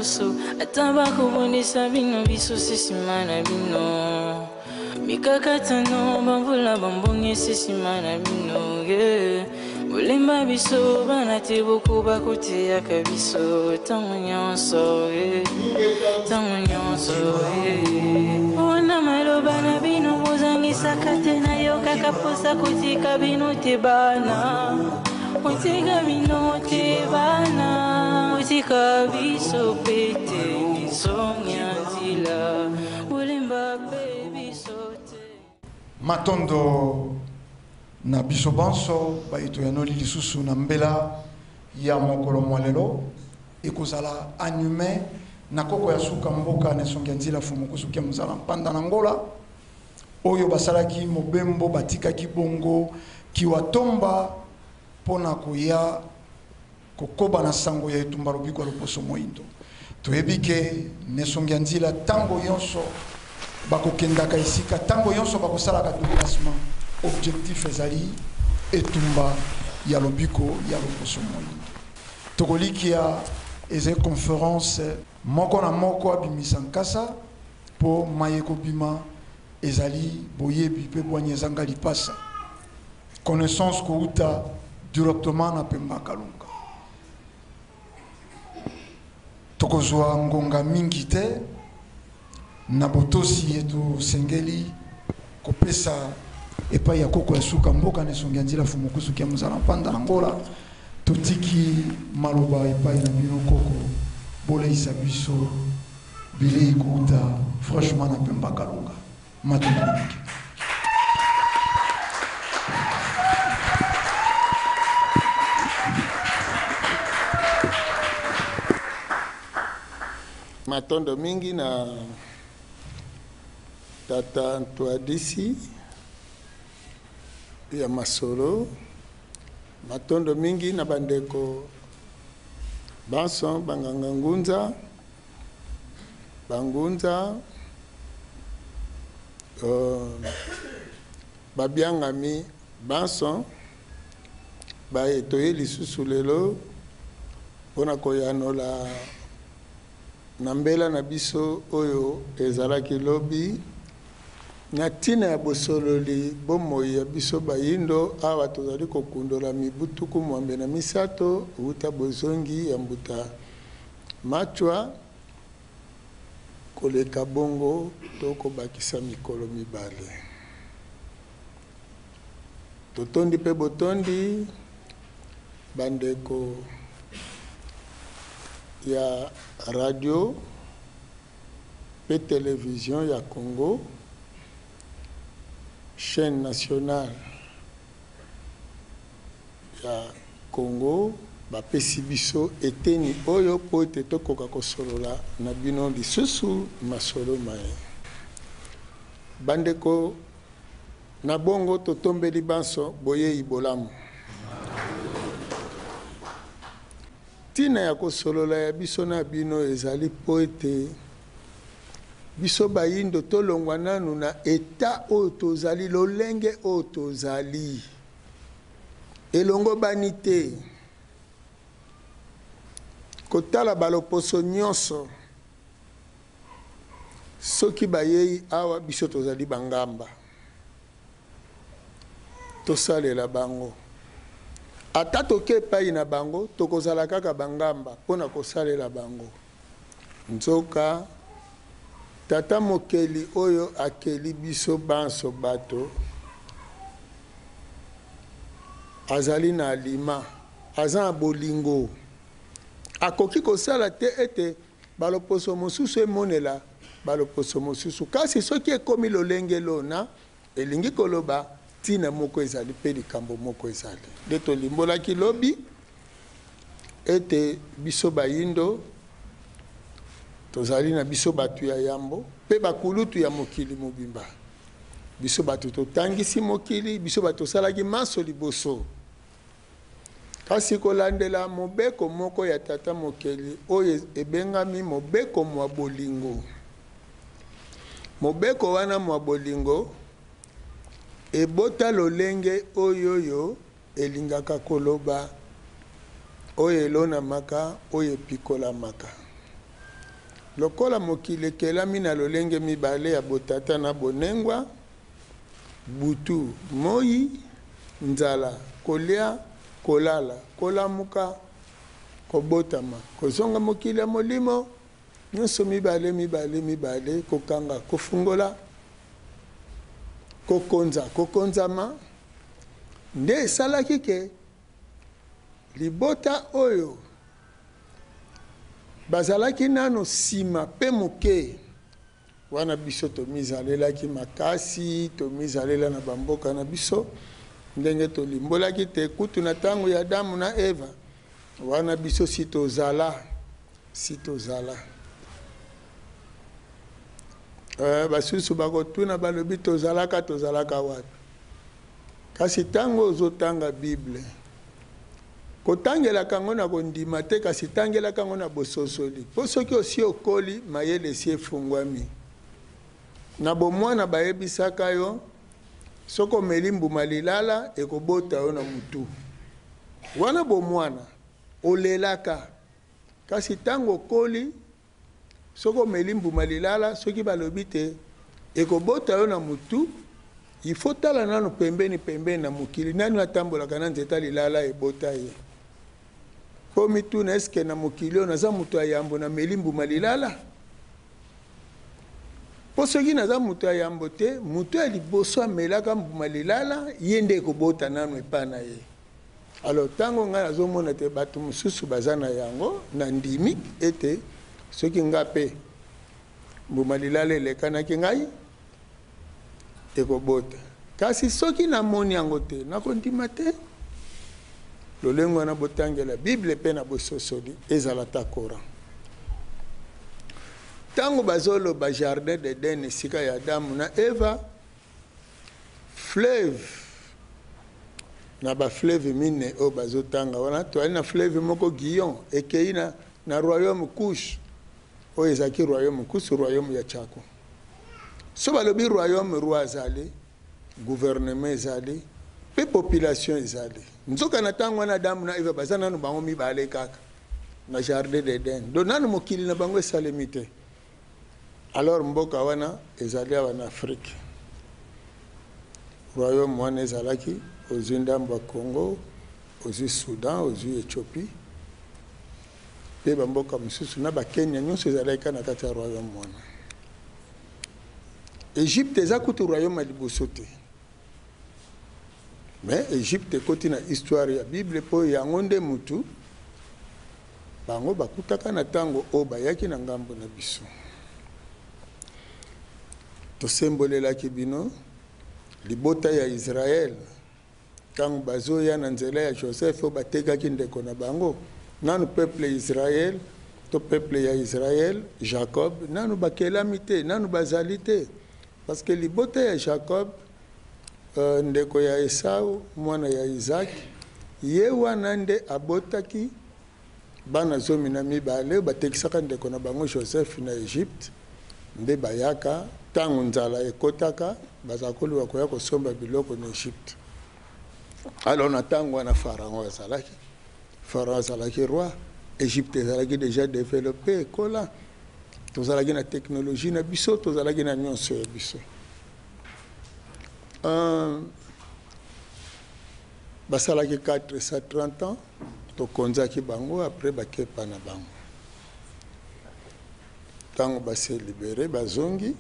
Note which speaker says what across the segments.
Speaker 1: lisusu ata bakobundisa bino biso se nsima na bino mikakatano bamvula bambonge se nsima na bino yeah. Bolemba biso bana te bokoba koteyaka biso ntango nyonso ntango nyonso mpona maloba na bino bozangisaka te nayokaka mposa kotika bino te bana kotika bino te bana kotika biso pe te misongia nzila bolemba pe biso te.
Speaker 2: Matondo na biso banso baye toyanoli lisusu na mbela ya mokolo mwa lelo. Ekozala anime na koko ya suka mboka na esongi ya nzila Mfumu Kusu Kia Muzala Mpanda na Angola, oyo basalaki mobembo batikaki bongo Kiwatomba mpo na koya kokoba na sango ya etumba lobiko ya loposo moindo. Toyebi ke n'esongi ya nzila tango yonso bakokendaka esika, tango yonso bakosalaka deplacement, objectif ezali etumba ya lobiko ya loposo moindo. Tokolikia ezali conference moko na moko abimisa nkasa po maye ekobima ezali boyebi pe bwanya ezanga lipasa. Connaissance kowuta directement na Pemba Kalunga. Tokozwa ngonga mingi te na botosi ye tosengeli kopesa epai ya koko ya suka mboka na esongi ya nzila Mfumu Kusu Kia Muzala Mpanda na Angola. Totiki maloba epai na bino koko, boleisa biso bilei kowuta franchement na Pemba Kalunga. Matondo mingi.
Speaker 3: Matondo mingi na tata Ntuadisi ya masolo. Matondo mingi na bandeko banso banganga ngunza, bangunza babiangami banso baye toye lisusu lelo mpo na koyanola na mbela na biso oyo ezalaki lobi na ntina ya bosololi bomoi ya biso bayindo. Awa tozali kokundola mibu tuku mwambe na misato wuta bozongi ya mbuta Machwa koleka bongo to kobakisa mikolo mibale. Totondi mpe botondi bandeko ya radio mpe television ya Congo, chaine nationale ya Congo, bapesi biso eteni oyo mpo ete tokoka kosolola na bino lisusu masolo maye. Bandeko, na bongo totombeli banso boyei bolamu. Ntina ya kosolola ya biso na bino ezali mpo ete biso bayindo tolongwa nanu na etat oyo tozali, lolenge oyo tozali. Elongobani te kotala baloposo nyonso soki bayei awa, biso tozali bangamba, tosalela bango. Ata toke epai na bango, tokozala kaka bangamba mpo na kosalela bango. Nzoka, Tata Mokeli oyo akeli biso banso bato, azali na alima, aza na bolingo. Akoki kosala te ete baloposo mosusu emonela baloposo mosusu. Kasi soki ekomi lolenge lona, elingi koloba ntina moko ezali mpe likambo moko ezali. Nde tolimbolaki lobi ete biso bayindo tozali na biso bato ya yambo mpe bakulutu ya mokili mobimba. Biso bato totangisi mokili, biso bato tosalaki manso liboso. Kasi kolandela mobeko moko ya Tata Mokeli oyo ebengami mobeko mwa bolingo. Mobeko wana mwa bolingo ebota lolenge oyoyo elingaka koloba oyo elonamaka, oyo epikolamaka. Lokola mokili ekelami na lolenge mibale ya botata na bonengwa, butu, moyi, nzala, kolia, kolala, kolamuka, kobotama, kozonga mokili ya molimo, nyonso mibale, mibale, mibale, kokanga, kofungola, kokonza, kokonzama, nde esalaki ke libota oyo bazalaki nano sima pe moke wana biso tomizalelaki makasi, tomizalela na bamboka na biso ndenge tolimbolaki te kutu na tango ya Adamu na Eva wana biso si tozala, si tozala. Basusu bakotuna balobi tozalaka, tozalaka wapi? Kasi tango ozotanga Bible, kotangelaka yango na kondima te, kasi tangelaka yango na bososoli, po soki osi okoli, mayele esi efungwami. Na bomwana bayebisaka yo, soki omeli mbuma lilala, ekobota yo na mutu. Wana bomwana, olelaka. Kasi tango okoli, Soki omeli mbuma lilala, soki balobi te ekobota yo na mutu, il faut tala nanu pembeni pembeni na mokili nani atambolaka na nzete ya lilala ebota ye. Po omituna est ce que na mokili oyo naza mutu ya yambo na meli mbuma lilala? Po soki naza mutu ya yambo te, mutu ya liboso amelaka mbuma lilala ye nde ekobota nanu epa na ye. Alors tango ngai nazo mona te batu mosusu baza na yango, na ndimi ete soki nga pe mbuma lilala elekanaki ngai, ekobota. Kasi soki na moni yango te, nako ndima te. Lolenge wana botangela Bible pe na bososoli, ezala ata Coran. Tango bazo loba jardin d'Eden esika ya Adamu na Eva, Fleuve na ba fleuve mine oyo bazo tanga wana, toyali na fleuve moko Guillon ekeyi na na royaume Kush oyo ezalaki royaume Kush, royaume ya Tchako. So balobi royaume, roi azali, gouvernement ezali pe population ezali. Nzoka na tango wana Adamu na Eva baza nanu bango mibale kaka na jardin d'Eden, donc nanu mokili na bango esalemi te. Alors mboka wana ezali awa na Afrique. Royaume wana ezalaki, ozui ndambo ya Congo, ozui Soudan, ozui Ethiopie pe ba mboka mosusu na ba Kenya nionso ezalaki kaka na kati ya royaume wana. Egypte eza kutu royaume ya liboso te. Mais Egypte ekoti na histoire ya Bible po yango nde mutu bango bakutaka na tango oyo bayaki na ngambo na biso. Tosembolelaki bino libota ya Israël tango bazoya na nzela ya Joseph oyo batekaki ndeko na bango. Nanu peuple Israël to peuple ya Israël, Jacob, nanu bakelami te, nanu bazali te. Parce que libota ya Jacob, ndeko ya Esau, mwana ya Isaac, ye wana nde abotaki bana 12 oyo batekisaka ndeko na bango Joseph na Egypte, nde bayaka tango nzala ekotaka, bazala koluka koya kosomba biloko na Egypte. Alors na tango wana Pharaon azalaki, Pharaon azalaki roi, Egypte ezalaki dejà developper, ekola. Tozalaki na technologie na biso, tozalaki na nionso ya biso. Basalaki 430 ans, tokonzaki bango, après bake epa na bango. Tango ba se liberer, bazongi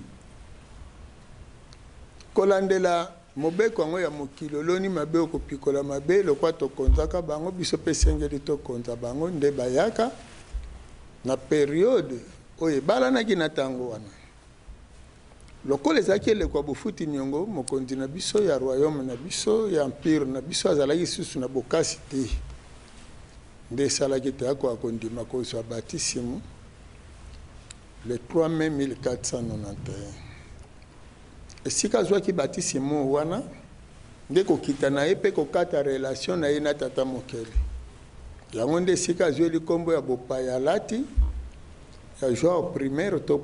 Speaker 3: kolandela mobeko yango ya mokili, oloni mabe okopikola mabe, lokola tokonzaka bango, biso pe esengeli tokonza bango, nde bayaka Na periode oyo ebalanaki na tango wana, lokola ezalaki eleko ya bofuti niongo, mokonzi na biso ya royaume na biso, ya empire na biso azalaki lisusu na bokasi te, nde esalaki ete akoka kondima kozua batisimu le 3 mai 1491. Esika azuaki batisimu wana nde kokita na ye mpe kokata relation na ye na Tata Mokeli. Yango nde esika azueli kombo ya bopaya alati ya Joao Primeiro to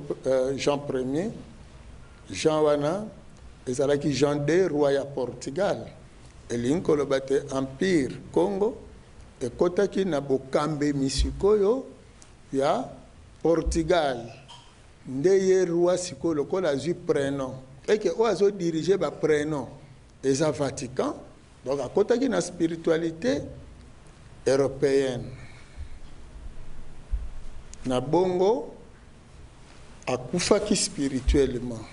Speaker 3: Jean Premier. Jean wana ezalaki Jean ii, roi ya Portugal. Elingi koloba te Empire Kongo ekotaki na bokambemi sikoyo ya Portugal. Nde ye roi sikoyo lokola azwi prenom eke oyo azo diriger ba prenom eza Vatican, donc akotaki na spiritualite europeenne. Na bongo akufaki spirituellement.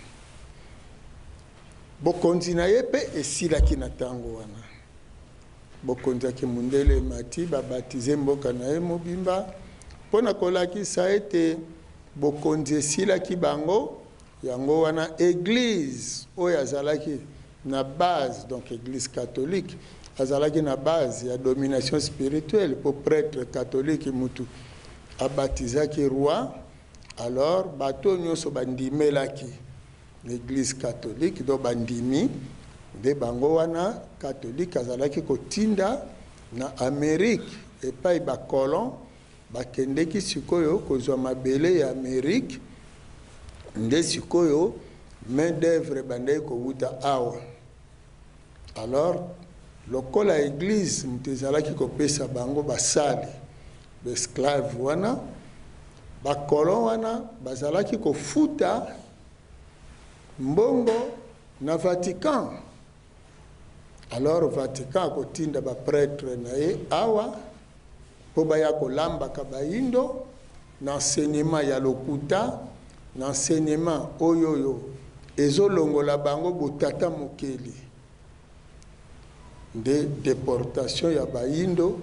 Speaker 3: Bokonzi na ye pe esilaki na tango wana. Bokonzi ya kimundele emati, ba baptiser mboka na ye mobimba mpo na kolakisa ete bokonzi esilaki bango. Yango wana eglise oyo azalaki na base, donc eglise catholique, azalaki na base ya domination spirituelle mpo pretre catholique mutu abatizaki roi, alors bato oyo nionso bandimelaki L'eglise catholique donc ba ndimi nde bango wana catholique azalaki kotinda na Amerique epai ba colons bakendeki sikoyo kozwa mabele ya Amerique nde sikoyo main d'oeuvre ebandaki kowuta awa alors lokola eglise moto ezalaki kopesa bango basali ba esclaves wana ba colons wana bazalaki kofuta mbongo na Vatican. Alors Vatican akotinda ba pretres na ye awa mpo baya kolambaka bayindo na enseignement ya lokuta, na enseignement oyo oyo ezolongola bango botata mokeli. Nde deportation ya bayindo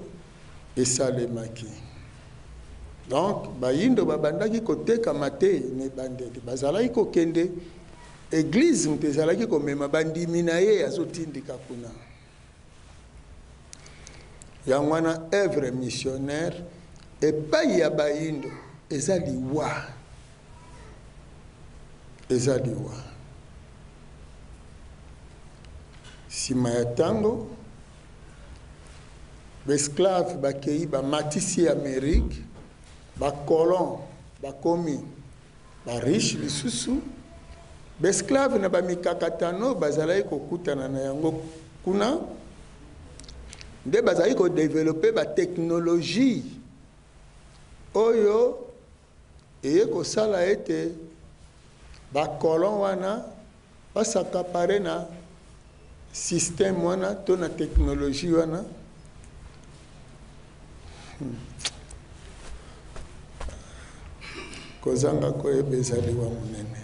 Speaker 3: esalemaki. Donc bayindo babandaki kotekama te na ebandeli, bazalaki kokende eglise moto ezalaki komema bandimi na ye azotindika kuna. Yango wana œuvre missionnaire epai ya bayindo eza liwa. Eza liwa. Sima ya tango, ba esclaves bakeyi bamatisi Amerique, ba colons bakomi ba riches lisusu. Ba esclaves na ba mikakatano bazalaki kokutana na yango kuna nde bazalaki ko developper ba technologies oyo Eye kosala ete ba colons wana ba s'accaparer na système wana to na technologie wana. Kozanga koyeba eza liwa monene.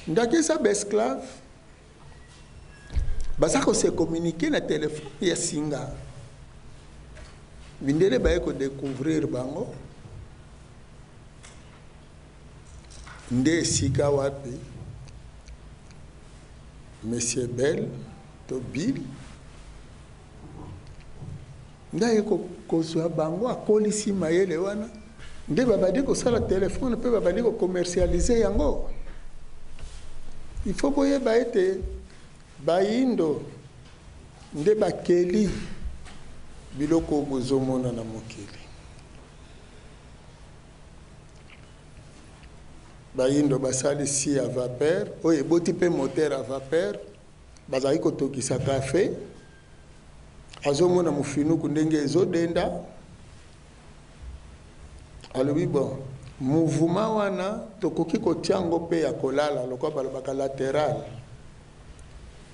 Speaker 3: Ndakisa ba esclaves baza ko se communiquer na telephone ya singa. Mindele baye ko decouvrir bango nde esika wapi Monsieur Bell to Bill nde aye kozwa bango, akolisi mayele wana nde babandi kosala telefone mpe babandi ko commercialiser yango. Il faut boyeba ete bayindo nde bakeli biloko oyo bozomona na mokili. Bayindo basali scie à vapeur oyo eboti mpe moteur à vapeur, bazali kotokisa cafe. Azomona mofinuku ndenge ezodenda, alobi bon mouvement wana tokoki kotia yango mpe ya kolala lokola balobaka lateral.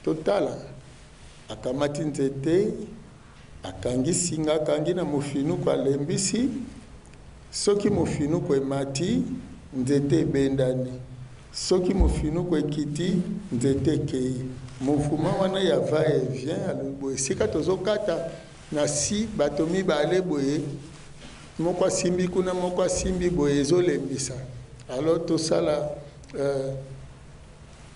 Speaker 3: Totala, akamati nzete, akangi singa, akangi na mofinuku, alembisi. Soki mofinuku emati, nzete ebendani. Soki mofinuku ekiti, nzete ekeyi. Mouvement wana ya va et vient, alobi boye, esika tozokata na si bato mibale boye, moko asimbi kuna, moko asimbi boye, ezolembisa. Alors tosala euh,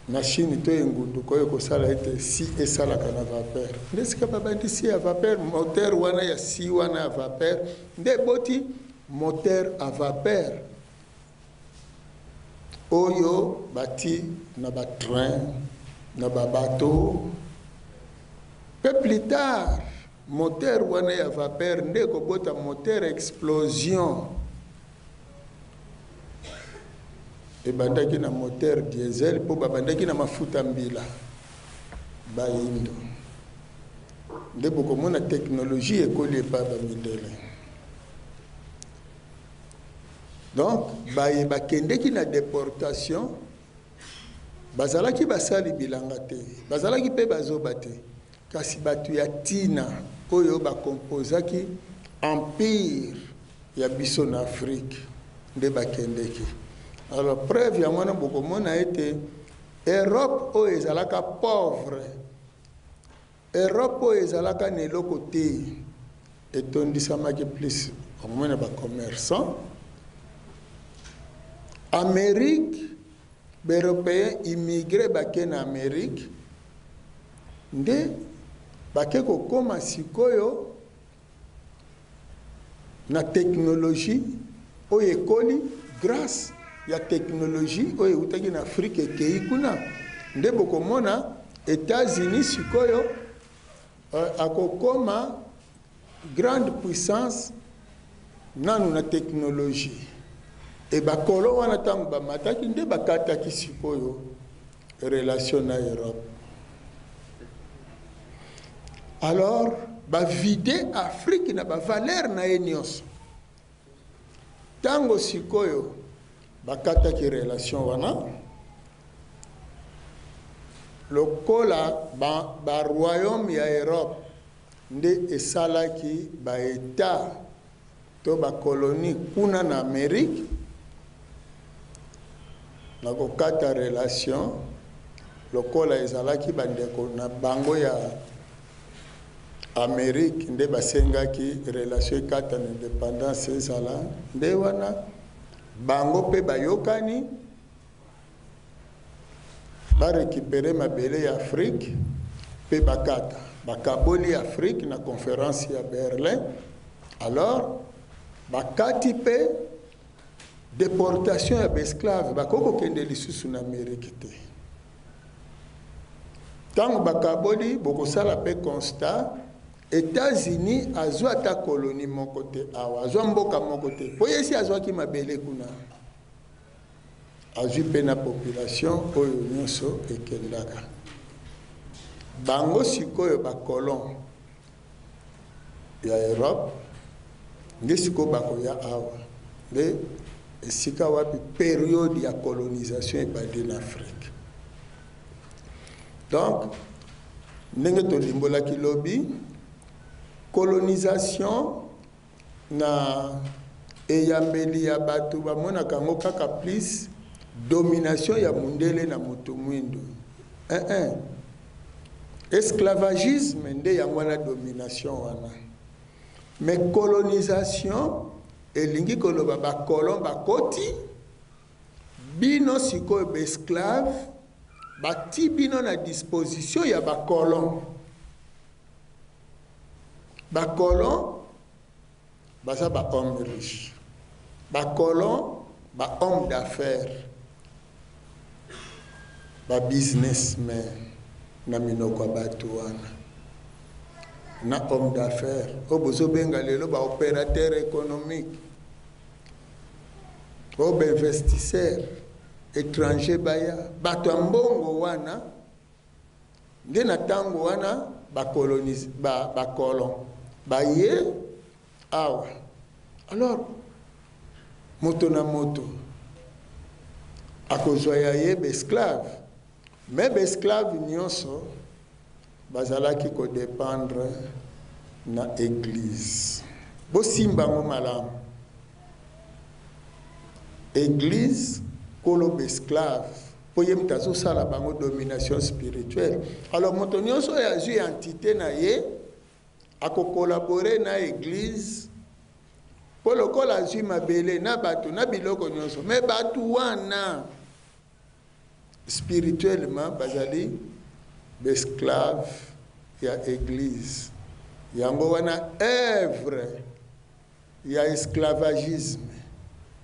Speaker 3: machine to engunduka oyo ekosala ete si esalaka na vapeur. Nde esika babandi si ya vapeur, moteur wana ya si wana ya vapeur nde eboti moteur à vapeur oyo bati na ba train, na ba bateau. Pe plus tard moteur wana ya vapeur nde ekobota moteur explosion. Ebandaki na moteur diesel po babandaki na mafuta mbila bayindo. Nde bokomona technologie ekoli epa ba mindele. Donc baye bakendeki na deportation bazalaki basali bilanga te, bazalaki mpe bazoba te, kasi bato ya ntina oyo bakompozaki empire ya biso na Afrique nde bakendeki. Alors preuve yango wana bokomona ete Europe oyo ezalaka pauvre, Europe oyo ezalaka na eloko te, etondisamaki plus bakomona ba commerçant. Amérique, ba européen immigré bake na Amérique nde bake kokoma sikoyo na technologie oyo ekoli grâce ya technologie oyo eutaki na Afrique ekei kuna, nde bokomona États-Unis sikoyo akokoma grande puissance nanu na technologie. E bakolo wana ntango bamataki nde bakataki sikoyo relation na Europe. Alors bavide Afrique na bavaleur na ye nyonso. Ntango sikoyo bakataki relation wana, lokola ba royaume ya Europe nde esalaki ba état to ba colonie kuna na Amérique, na kokata relation lokola ezalaki bandeko na bango ya Amérique nde basengaki relation ekata na indépendance ezala, nde wana bango mpe bayokani ba récupérer mabele ya Afrique mpe bakata bakaboli Afrique na conférence ya Berlin. Alors bakati mpe déportation ya baesclave, bakoki kokende lisusu na Amérique te. Ntango bakaboli, bokosala mpe constat, États-Unis azwa ata colonie moko te awa, azwa mboka moko te, po ye si azwaki mabele kuna, azwi mpe na population oyo nyonso ekendaka. Bango sikoyo bacolon ya Europe nde sikoyo bakoya awa, nde esika wapi periode ya colonisation ebandi na Afrique. Donc ndenge tolimbolaki lobi, colonisation na eyambeli ya bato bamonaka yango kaka plus domination ya mundele na moto mwindo. Esclavagisme nde yango wana domination wana. Mais colonisation elingi koloba bacolon bakoti bino sikoyo baesclave, bati bino na disposition ya bacolon. Bacolon baza ba homme riche, bacolon ba homme d'affaires, ba businessmen na minoko ya bato wana na homme d'affaires oyo bozobenga lelo ba opérateur économique, oyo ba investisseur étranger baya bato ya mbongo wana. Nde na ntango wana bacolon baye awa. Alors moto na moto akozwa ya ye baesclave, mais baesclave nyonso bazalaki kodépendre na église. Bosimba yango malamu, église kolo baesclave, mpo ye moto azosala bango domination spirituelle. Alors moto nyonso oyo azwi entité na ye akokolabore na église, mpo lokola azwi mabele na bato na biloko nyonso, me bato wana spirituellement bazali baesclave ya église. Yango wana œuvre ya esclavagisme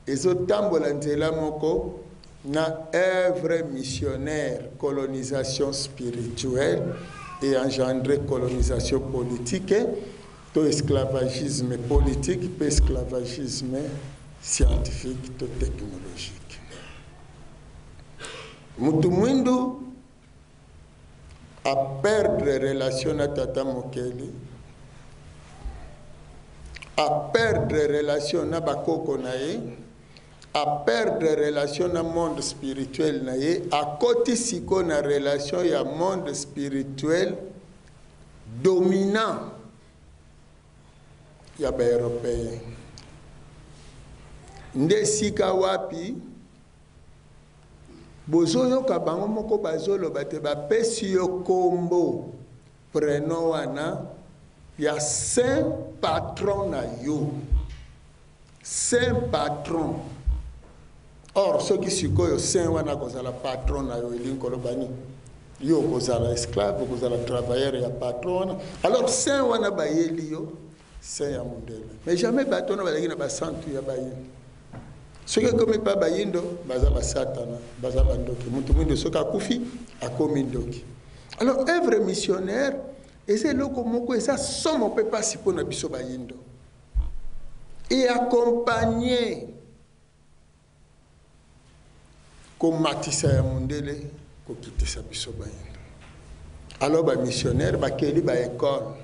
Speaker 3: ezotambola nzela moko na œuvre missionnaire, colonisation spirituelle et engendrer colonisation politique to esclavagisme politique pe esclavagisme scientifique to technologique. Mutu mwindu a perdre relation na tata mokeli, a perdre relation na bakoko na ye, A perdre relation na monde spirituel na ye, akoti sikoyo na relation ya monde spirituel dominant ya ba européens. Nde esika wapi bozoyoka bango moko bazoloba te bapesi yo kombo prenom wana ya saint patron na yo. Saint patron. Or soki sikoyo saint wana akozala patron na yo elingi koloba nini? Yo okozala esclave, okozala travailleur ya patron wana. Alors saint wana bayeli yo saint ya mondele. Mais jamais bato wana bazalaki na basantu ya bayindo. Soki ekomi pa bayindo baza basatana, baza bandoki. Moto mwindo soki akufi akomi ndoki. Alors œuvre missionnaire eza eloko moko eza somo mpe pasi mpo na biso bayindo. Et accompagner komatisa ya mondele kokitisa biso bayindo. Alors ba missionnaire bakeli ba école,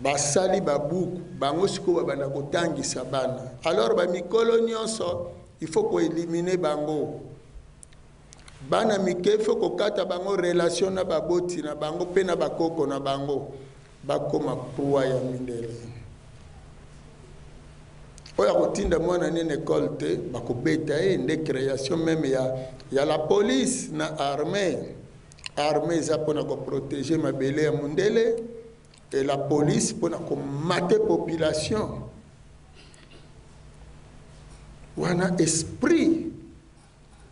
Speaker 3: basali ba buku bango sikoyo babanda kotangisa bana. Alors ba mikolo nyonso il faut ko éliminer bango. Bana mike il faut kokata bango relation na baboti na bango pe na bakoko na bango, bakoma proie ya mindele. Oyo akotinda mwana nene école te bakobeta ye. Nde création même ya la police na armée. Armée eza mpona koprotéger mabele ya mondele et la police mpona komate population. Wana esprit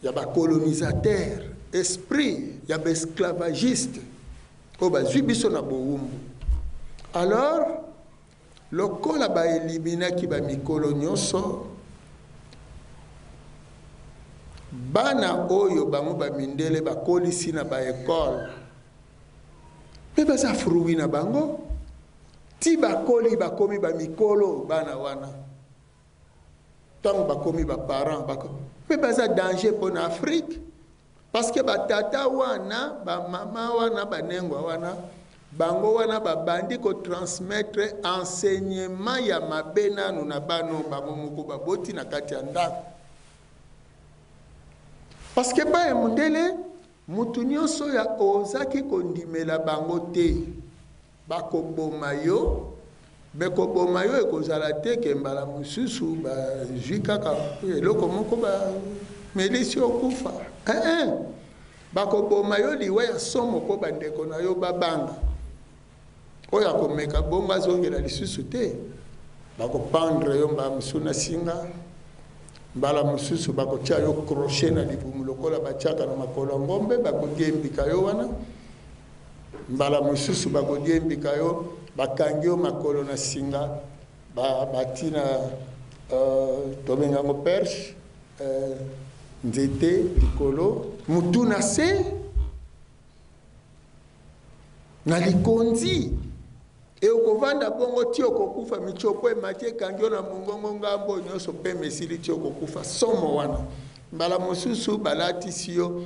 Speaker 3: ya bacolonisateur, esprit ya baesclavagiste oyo bazwi biso na bowumbu. Alors lokola baeliminaki bamikolo nyonso, bana oyo bango bamindele bakolisi na baekole mpe baza fruit na bango, ti bakoli bakomi bamikolo bana wana, ntango bakomi baparent mpe baza danger mpona Afrique, parce que batata wana, bamama wana, banengwa wana, bango wana babandi kotransmettre enseignement ya mabe nanu na bano bango moko baboti na kati ya ndako. Parce que baya mondele mutu nyonso ya ozaki kondimela bango te, bakoboma yo. Bekoboma yo ekozala te ke mbala mosusu bazwi kaka eloko moko bamelisi okufa. Bakoboma yo liwa ya somo mpo bandeko na yo babanga. Oyo akomeka bongo azongela lisusu te. Bakopendre yo mbala mosusu na singa, mbala mosusu bakotia yo crochet na libumu lokola batiaka na makolo ya ngombe, bakodiembika yo wana. Mbala mosusu bakodiembika yo, bakangi yo makolo na singa, bati na tobenga yango perche, nzete likolo, mutu na se na likonzi, e okovanda bongo ti okokufa. Michopo emati ekangi yo na mongongo ngambo nyonso mpe mesili ti okokufa. Somo wana. Mbala mosusu balatisi yo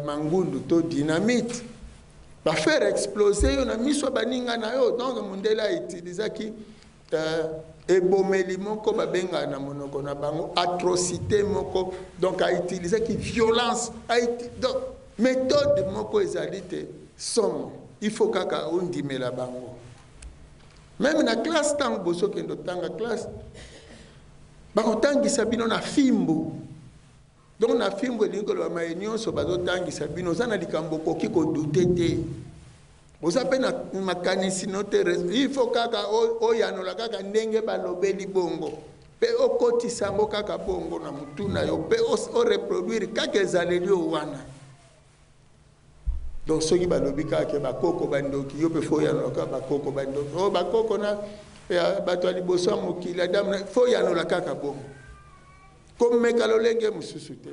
Speaker 3: mangundu to dynamite, bafaire exploser yo na miso ya baninga na yo. Donc mondele autilisaki ebomeli moko babengaka na monoko na bango atrocité moko. Donc autilisaki violence, donc méthode moko ezali te somo. Il faut kaka ondimela bango. Même na classe, ntango bozokende otanga classe, bakotangisa bino na fimbu. Donc na fimbu elingi koloba maye nyonso bazotangisa bino, oza na likambo okoki kodouter te, oza mpe na makanisi no te. Il faut kaka oyanola kaka ndenge balobeli bongo, mpe okotisa yango kaka bongo na mutu na yo, mpe oreproduire kaka ezaleli oyo wana. Donc soki balobi kaka ke bakoko bandoki, yo mpe faut oyanola kaka bakoko bandoki, oyo bakoko na bato ya liboso ya mokili Adamu, faut oyanola kaka bongo, komeka lolenge mosusu te.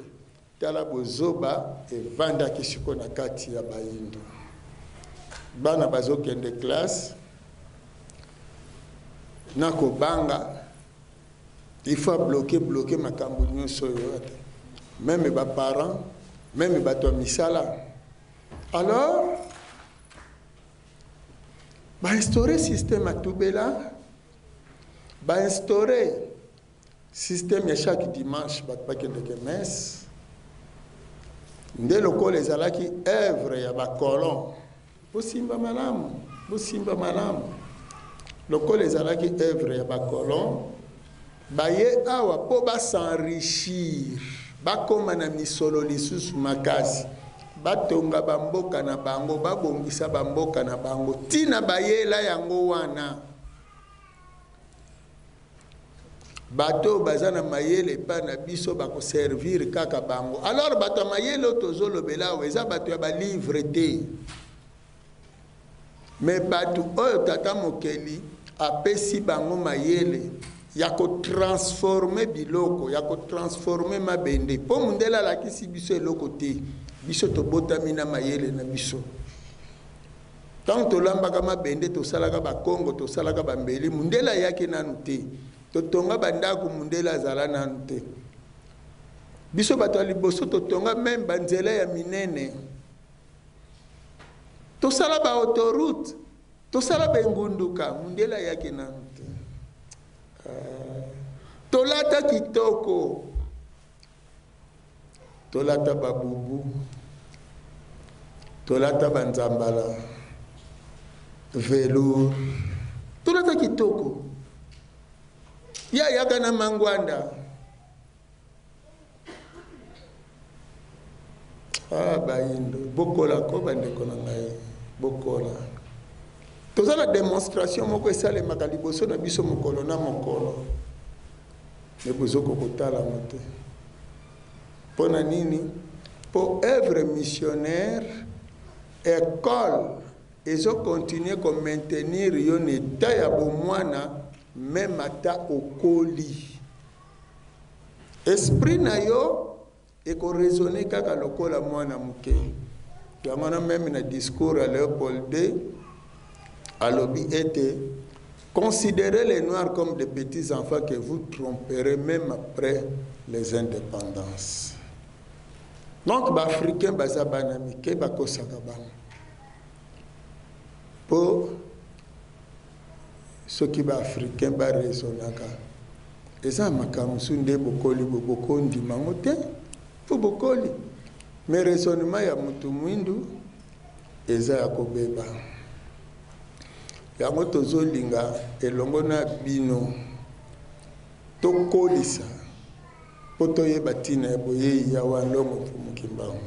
Speaker 3: Tala bozoba evandaki sikoyo na kati ya bayindo. Bana bazokende classe na kobanga, il faut bloquer makambo nyonso oyo ate, même baparent, même bato ya misala. Alors bainstaure système ya tubela, bainstaure Système ya chaque dimanche bato bakendeke messe nde lokola ezalaki œuvre ya ba colons. Bosimba malamu, bosimba malamu. Lokola ezalaki œuvre ya ba colons, baye awa po ba s'enrichir, bakoma na misolo lisusu makasi, batonga ba mboka na bango, babongisa ba mboka na bango. Tina bayela yango wana. Bato oyo baza na mayele epai na biso bako servir kaka bango. Alors bato ya mayele oyo tozolobela awa eza bato ya ba livre te. Mais bato oyo tata mokeli apesi bango mayele ya ko transformer biloko, ya ko transformer mabende. Po mundele alakisi biso eloko te. Biso tobotami na mayele na biso. Tango tolambaka mabende, tosalaka ba kongo, tosalaka ba mbeli, mundele ayaki nanu te. Totonga ba ndaku, mundele azala nanu te. Biso bato ya liboso totonga meme ba nzela ya minene. Tosala ba autoroute, tosala ba engunduka, mundele ayaki nanu te. Tolata kitoko. Tolata ba bubu, tolata ba nzambala, velours, tolata kitoko. Ye ayaka na mangwanda. Ah, bayindo, bokola ko bandeko na ngai, bokola. Toza na demonstration moko esalemaka liboso na biso mokolo na mokolo. Mais bozoko kotala yango te. Mpo na nini? Mpo œuvre missionnaire, ecole ezo continuer ko maintenir yo na etat ya bomwana meme ata okoli. Esprit na yo eko raisonner kaka lokola mwana moke. Yango wana meme na discours ya Leopold ii alobi ete considerez les noirs comme des petits enfants que vous tromperez meme après les independances. Donc ba africains baza bana mike, bakosaka bango. Po soki ba africains ba raisonnaka eza makambo mosusu nde bokoli bo bokondima yango te po bokoli, mais raisonnement ya mutu mwindu eza ya kobeba. Yango tozolinga elongo na bino tokolisa po toyeba tina ya boyeyi ya Wanlongo Mfumu Kimbangu.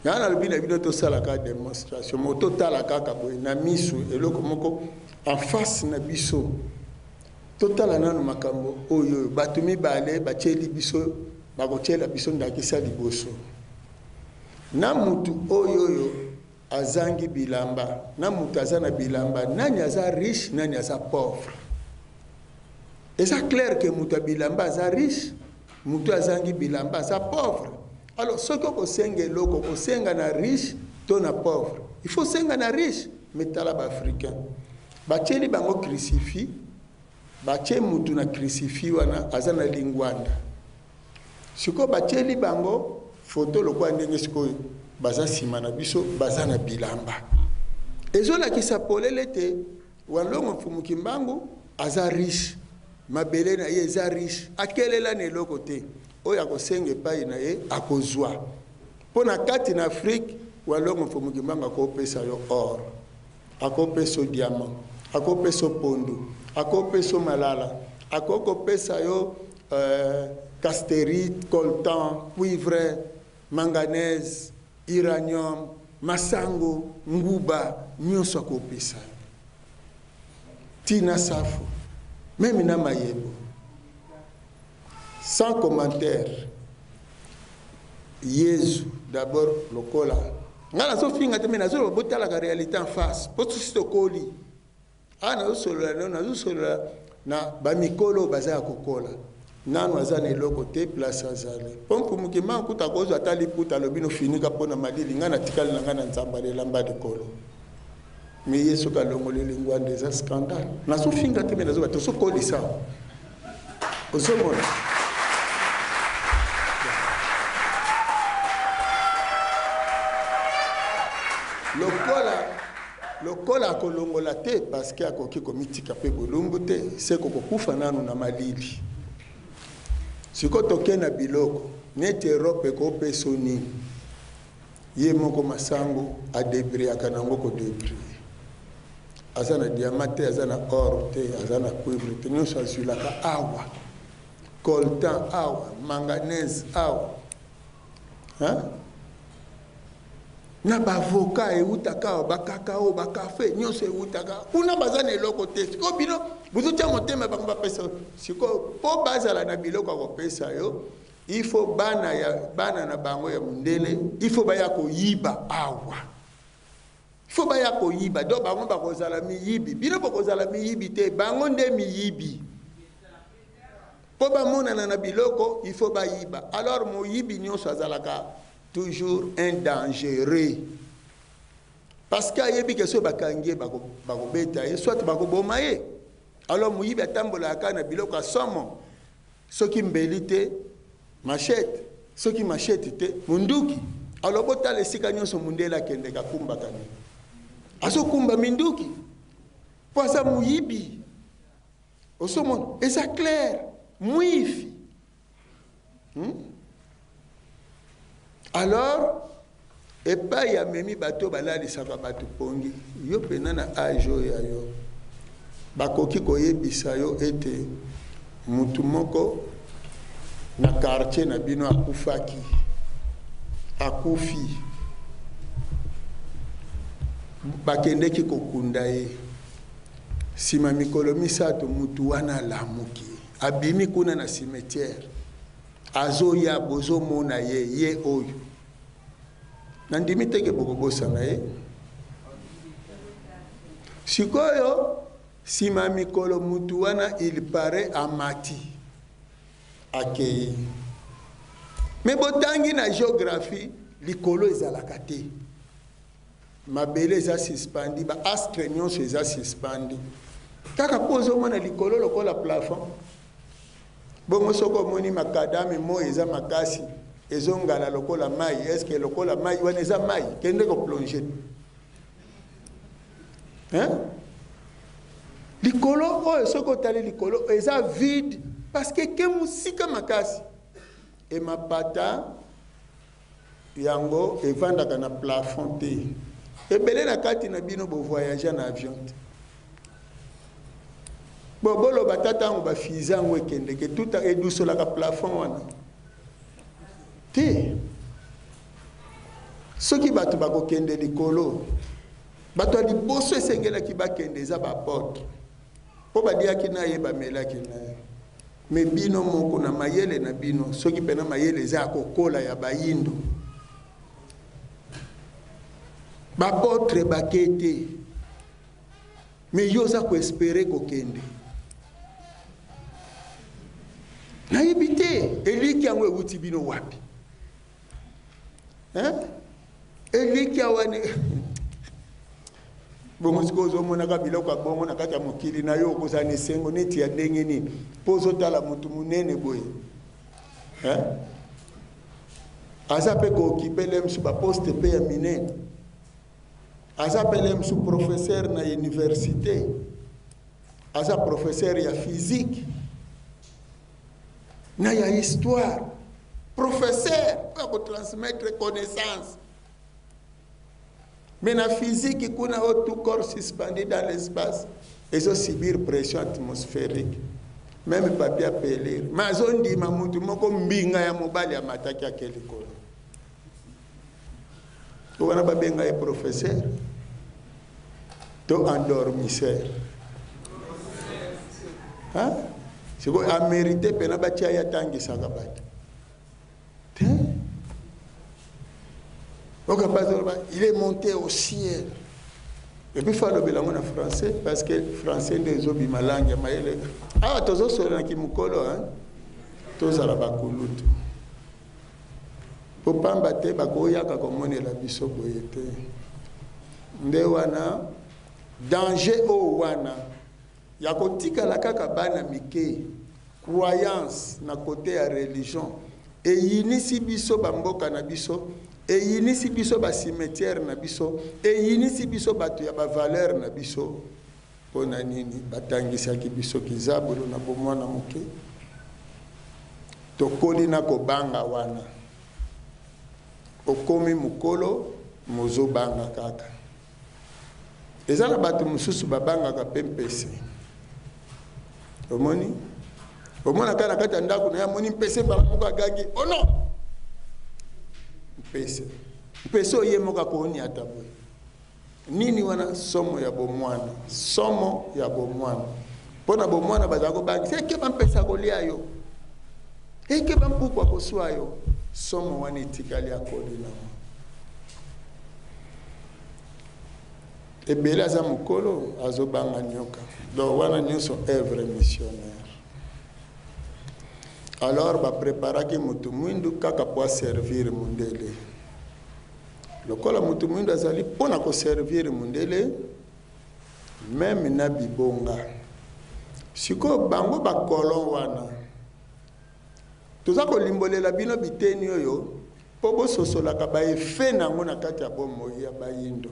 Speaker 3: Nga nalobi na bino tosala kaka demonstration moko, totala kaka boye na misu eloko moko en face na biso, totala nanu makambo oyo oyo bato mibale batieli biso, bakotiela biso ndakisa liboso na mutu oyo oyo azangi bilamba na mutu aza na bilamba, nani aza riche, nani aza pauvre? Eza clair que mutu ya bilamba aza riche, mutu azangi bilamba aza pauvre. Alors soki okosenga eloko, okosenga na riche to na pauvre? Il faut osenga na riche. Mais tala ba africains, batieli bango crucifix, batie mutu na crucifix wana aza na lingwanda. Sikoyo batieli bango photo lokola ndenge sikoyo baza sima na biso, baza na bilamba. Ezolakisa polele ete Wanlongo Mfumu Kimbangu aza riche, mabele na ye eza riche, akelela na eloko te. Oyo akosenga epai na ye akozwa. Mpo na kati na Afrique, Wanlongo Mfumu Kimbangu akopesa yo or, akopesa yo diamant, akopesa yo pondu, akopesa yo malala, akoki kopesa yo casterite, coltan, cuivre, manganèse, uranium, masango, nguba, nyonso akopesa yo. Ti na safu, meme na mayebo. Sans commentaire. Yezu d'abord lokola nga nazofinga te, mais nazoloba botalaka réalité en face, po sosi tokoli. Awa nazosolola na yo, nazosolola na ba mikolo oyo baza ya kokola. Nanu aza na eloko te place azali. Po Mfumu Kimbangu kutu akozwa ata liputa alobi no finika po na malili, ngai natikali na ngai na nzambala elamba likolo. Mais ye soki alongoli lingwanda eza scandale. Nazofinga te mais nazoba tozokolisa. Ozomona? Lokola Lokola akolongola te parce que akoki komitika pe bolumbu te, seko kokufa nanu na malili. Sikoyo toke na biloko neti Europe ekopesa yo nini? Ye moko masangu a debriyaka na yango ko debriye. Aza na diamant te, aza na or te, aza na cuivre te, nionso azuilaka awa. Coltan awa, manganèse awa. Hein? Na ba avocat ewutaka awa, ba cacao, ba cafe, nionso ewutaka kuna baza na eloko te. Sikoyo bino bozotia motema bango bapesa yo. Sikoyo po bazala na biloko ya kopesa yo, il faut bana ya bana na bango ya mundele, il faut baya koyiba awa. Il faut baya koyiba. Donc bango bakozala miyibi. Bino bokozala miyibi te, bango nde miyibi. Po bamonana na biloko, il faut bayiba. Alors moyibi nionso azalaka toujours un dangereux. Parce que ayebi ke soki bakangi ye bakobeta ye, soit bakoboma ye. Alors moyibi atambolaka kaka na biloko ya somo. Soki mbeli te, machette. Soki machette te, munduki. Alors botala esika nionso mundele akendeke akumbaka nini? Azokumba minduki. Po aza moyibi. Ozomona eza clair mwifi Alors epayi amemi bato balalisaka bato pongi yo pena na age oyo ya yo bakoki koyebisa yo ete mutu moko na quartier na bino akufaki akufi bakendeki kokunda ye Sima mikolo misatu mutu wana alamuki abimi kuna na cimetière azoya bozo mona ye ye oyo na ndimi te ke bokobosana ye sikoyo sima mikolo mutu wana il parait amati akeyi me botangi na geographie likolo ezalaka te. Mabele eza suspendi, ba astres nionso eza suspendi. Kaka po ozo mona likolo lokola plafond. Bongo soki omoni makadame moyi eza makasi, ezo ngala lokola mayi, est ce que lokola mayi wana eza mayi? Kende ko plonger. Hein? Likolo oyo soki otali likolo eza vide parce que eke mosika makasi. Et mapata Yango evandaka na plafond te. Ebele na kati na bino bo voyagea na avion te. Bo boloba ata tango ba fusee yango ekendeke etuta edusolaka plafond wana te. Soki bato bakokende likolo, bato ya liboso esengelaki bakende eza ba apotres. Po baliaki na ye, bamelaki na ye. Mais bino moko na mayele na bino, soki pena mayele eza ya kokola ya bayindo, ba apotres bake te, mais yo oza ko esperer kokende. Nayebi te eliki yango ewuti bino wapi? Hein? Elikya wana bongo sikoyo ozomonaka biloko ya bongo na kati ya mokili na yo, okozala na esengo neti ya ndenge nini mpo ozotala motu monene boye, hein? Aza mpe kookipe lemsu baposte mpe ya minene, aza mpe lemsu professeur na universite, aza professeur ya physique na ya histoire, professeur oyo akotransmettre connaissance. Mais na physique kuna oyo tout corps suspendu dans l'espace ezo subir pression atmosphérique, meme papier apelir, mais azondima mutu moko mbinga ya mobali amataki ake likolo wana babenga ye professeur to endormisseur. Hein? Sikoyo amerite pena batia ye atangisaka bato te. Oka bazoloba il est monté au ciel. Et puis faut alobela yango na français parce que français nde ezobima langue ya mayele. Awa tozosolola na kimokolo hein? Tozala bakulutu. Po pamba te bakoyaka komonela biso boye te. Nde wana danger oyo wana ya kotikala kaka bana mike, croyance na cote ya religion eyinisi biso ba mboka na biso, eyinisi biso ba cimetières na biso, eyinisi biso batu ya ba valeurs na biso. Mpo na nini batangisaki biso kizabolo na bomwana moke? Tokoli na kobanga wana. Okomi mokolo, mozobanga kaka. Eza na bato mosusu babangaka mpe mpese. Omoni? Omona kaka na kati ya ndako na ye amoni mpese mbala moko agangi, oh non! Mpese. Mpese oyo ye moko akoniata boye. Nini wana? Somo ya bomwana. Somo ya bomwana. Mpo na bomwana bazala kobangisa, ekeba mpese akolia yo. Ekeba mpuku akoswa yo. Somo wana etikali akoli nango. Ebele aza mokolo azobanga nyoka. Donc wana nyonso œuvre missionnaire. Alors ba preparaki mutu mwindu kaka po servir mundele. Lokola mutu mwindu azali mpo na koservir mundele meme na bibonga. Sikoyo bango ba colon wana toza kolimbolela bino biteni oyo mpo bososolaka ba effet na yango na kati ya bomoi ya bayindo.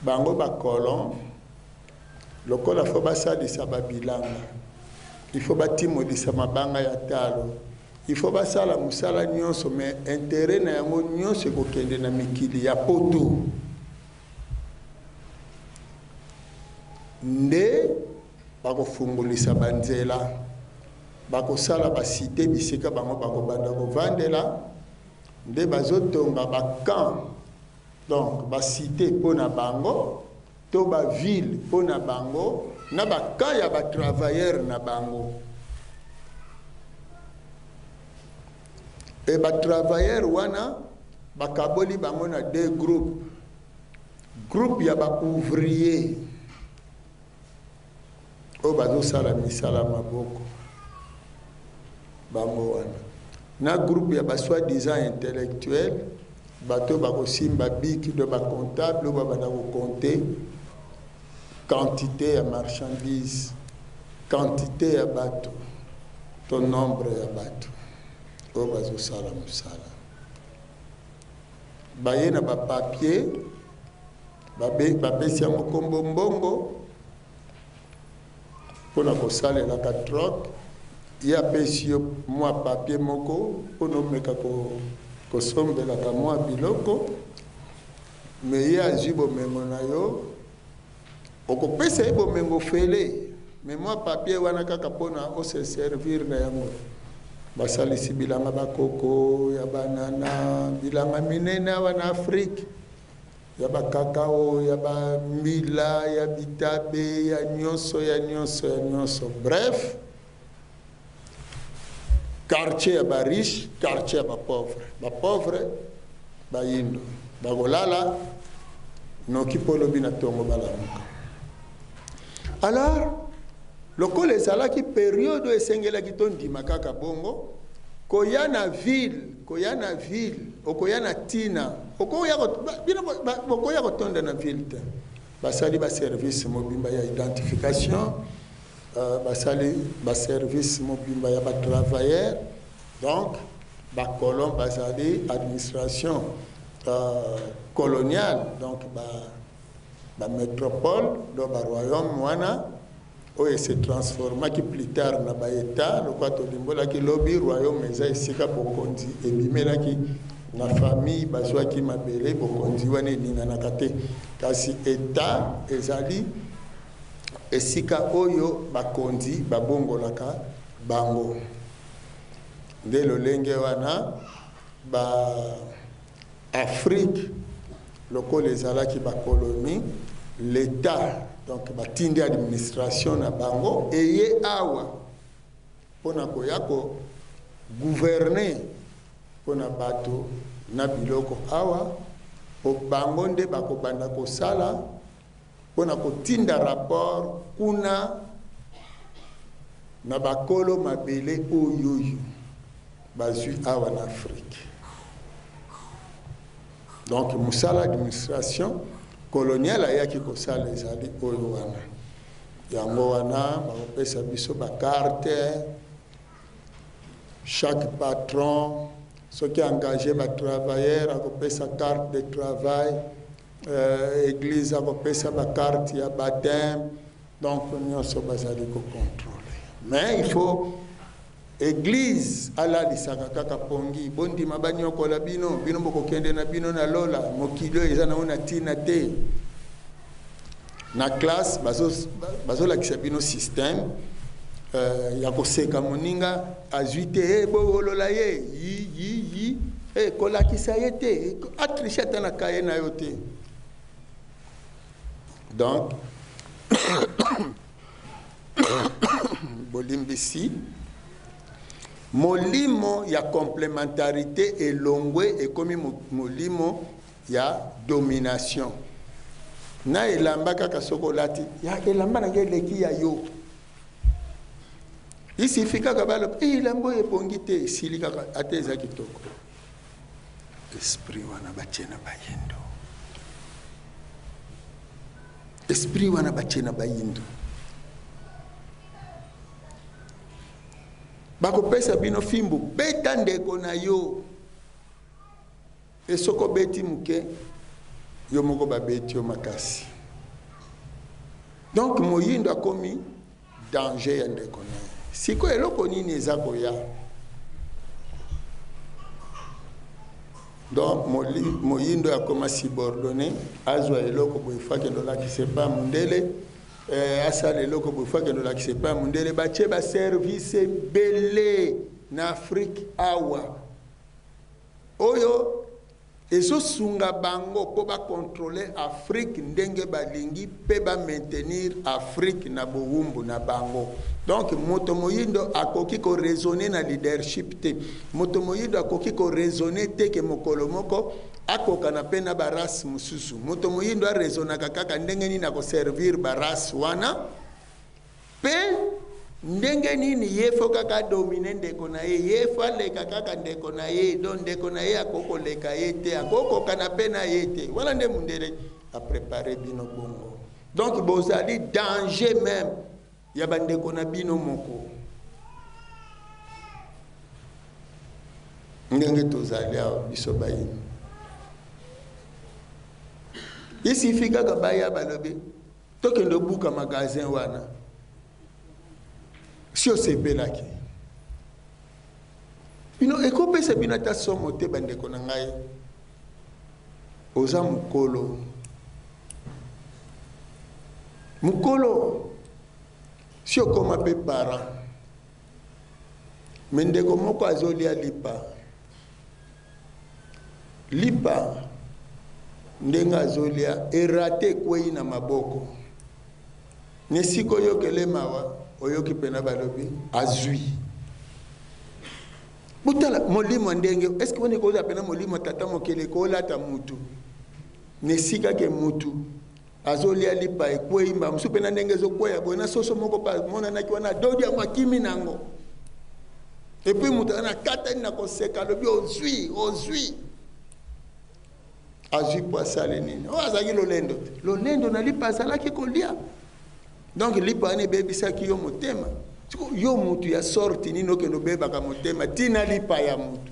Speaker 3: Bango ba colon lokola fo basalisa ba bilanga, il faut batimolisa mabanga ya talo, il faut basala mosala nyonso, mais intérêt na yango nyonso ekokende na mikili ya poto. Nde bakofungolisa banzela, bakosala ba cité bisika bango bakobanda kovandela, nde bazotonga ba camp, donc ba cité mpo na bango to ba ville mpo na bango na ba camp ya ba travailleurs na bango. E ba travailleurs wana bakaboli bango na deux groupes. Groupe ya ba ouvriers oyo bazosala misala maboko bango wana, na groupe ya ba soi-disant intellectuel, bato bakosimba bic do ba comptable oyo babanda kocompter quantité ya marchandise, quantité ya bato to nombre ya bato oyo bazosala mosala. Baye na ba papier, bapesi yango kombo mbongo mpona kosalelaka troc. Ye apesi yo mwa papier moko mpona omeka kosombelaka mwa biloko, me ye azwi bomengo na yo, okopesa ye bomengo fele, me mwa papier wana kaka mpona ose servir na yango. Basalisi bilanga bakoko ya banana, bilanga minene awa na Afrique, ya bakakao, ya bambila, ya bitabe, ya nyonso, ya nyonso, ya nyonso. Bref, quartier ya ba riche, quartier ya ba pauvre. Ba pauvre bayindo bakolala noki mpo lobi na tongo balamuka. Alors lokola ezalaki periode oyo esengelaki tondima kaka bongo, koya na ville, koya na ville, okoya na tina, okoya bino bokoya kotonda na ville te. Basali ba service mobimba ya identification, basali ba service mobimba ya ba travailleurs. Donc ba colon bazali administration coloniale, donc ba métropole, donc ba royaume wana oyo se transformaki plus tard na ba état. Lokola tolimbolaki lobi, royaume eza esika bokonzi ebimelaki na famille, bazwaki mabele, bokonzi wana eninganaka te. Kasi état ezali esika oyo bakonzi babongolaka bango. Nde lolenge wana ba Afrique lokola ezalaki ba colonie, l'état donc batindi administration na bango eye awa mpona koya ko gouverner mpona bato na biloko awa, po bango nde bakobanda kosala mpona kotinda rapport kuna na bakolo mabele oyo bazwi awa na Afrique. Donc mosala administration coloniale ayaki kosala ezali oyo wana. Yango wana bakopesa biso ba carte, chaque patron soki engagé ba travailleur akopesa carte de travail, église akopesa ba carte ya baptême. Donc nyonso bazali kocontrôle. Mais il faut église alalisaka kaka pongi, bondima banyokola bino, bino bokokende na bino na lola, mokili oyo eza nango na ntina te. Na classe bazolakisa bino système ya koseka moninga azwi te, hey, bowolola ye yi yi yi, hey, kolakisa ye te, atriche ata na kaye na yo te. Donc bolimbisi, molimo ya complémentarité elongwe ekomi molimo ya domination. Na elamba kaka soko olati ya elamba na ngai eleki ya yo, isifi kaka baloba elamba oyo ebongi te, esili kaka ata eza kitoko. Esprit wana batie na bayindo, esprit wana batie na bayindo, bakopesa bino fimbu, beta ndeko na yo. E soko beti moke, yo moko babeti yo makasi. Donc moyindo akomi danger ya ndeko na ye. Sikoyo eloko nini eza koya? Donc moyindo akoma subordonné, azwa eloko boye fo akende olakisa epai ya mondele, asala eloko boye fo akende olakisa epai ya mondele. Batie baservice ebele na Afrique awa oyo ezosunga bango po bakontrole Afrique ndenge balingi pe ba maintenir Afrique na bowumbu na bango. Donc moto moyindo akoki ko raisonner na leadership te, moto moyindo akoki ko raisonner te ke mokolo moko akokana pe na ba race mosusu. Moto moyindo a raisonnaka kaka ndenge nini akoservir ba race wana pe ndenge nini ye fo kaka adomine ndeko na ye, ye fo aleka kaka ndeko na ye, donc ndeko na ye akoki koleka ye te, akokokana pe na ye te. Wana nde mundele aprepare bino bongo. Donc bozali danger même ya bandeko na bino moko. Ndenge tozali awa biso bayini, isifi kaka baya balobi tokende obuka magasin wana, si osepelaki bino ekopesa bino ata somo te. Bandeko na ngai, oza mokolo, mokolo si okoma pe parent, me ndeko moko azolia lipa, lipa ndenge azolia erate ekwei na maboko, nesika oyokele mawa, oyoki pena balobi azwi. Botala molimo ndenge, est-ce que wana ekozala pena molimo tata mokili ekolata mutu nesika ke mutu azolia lipa ekwei mba mosusu pena ndenge ezokweya boye na soso moko pa monanaki wana adodi yango akimi nango, et puis mutu ana katani na koseka alobi ozwi, ozwi, azwi po asali nini? Oyo azalaki lolendo te, lolendo na lipa azalaki kolia. Donc lipa wana ebebisaki yo motema. Yo mutu ya sorte nini okende obebaka motema tina lipa ya mutu?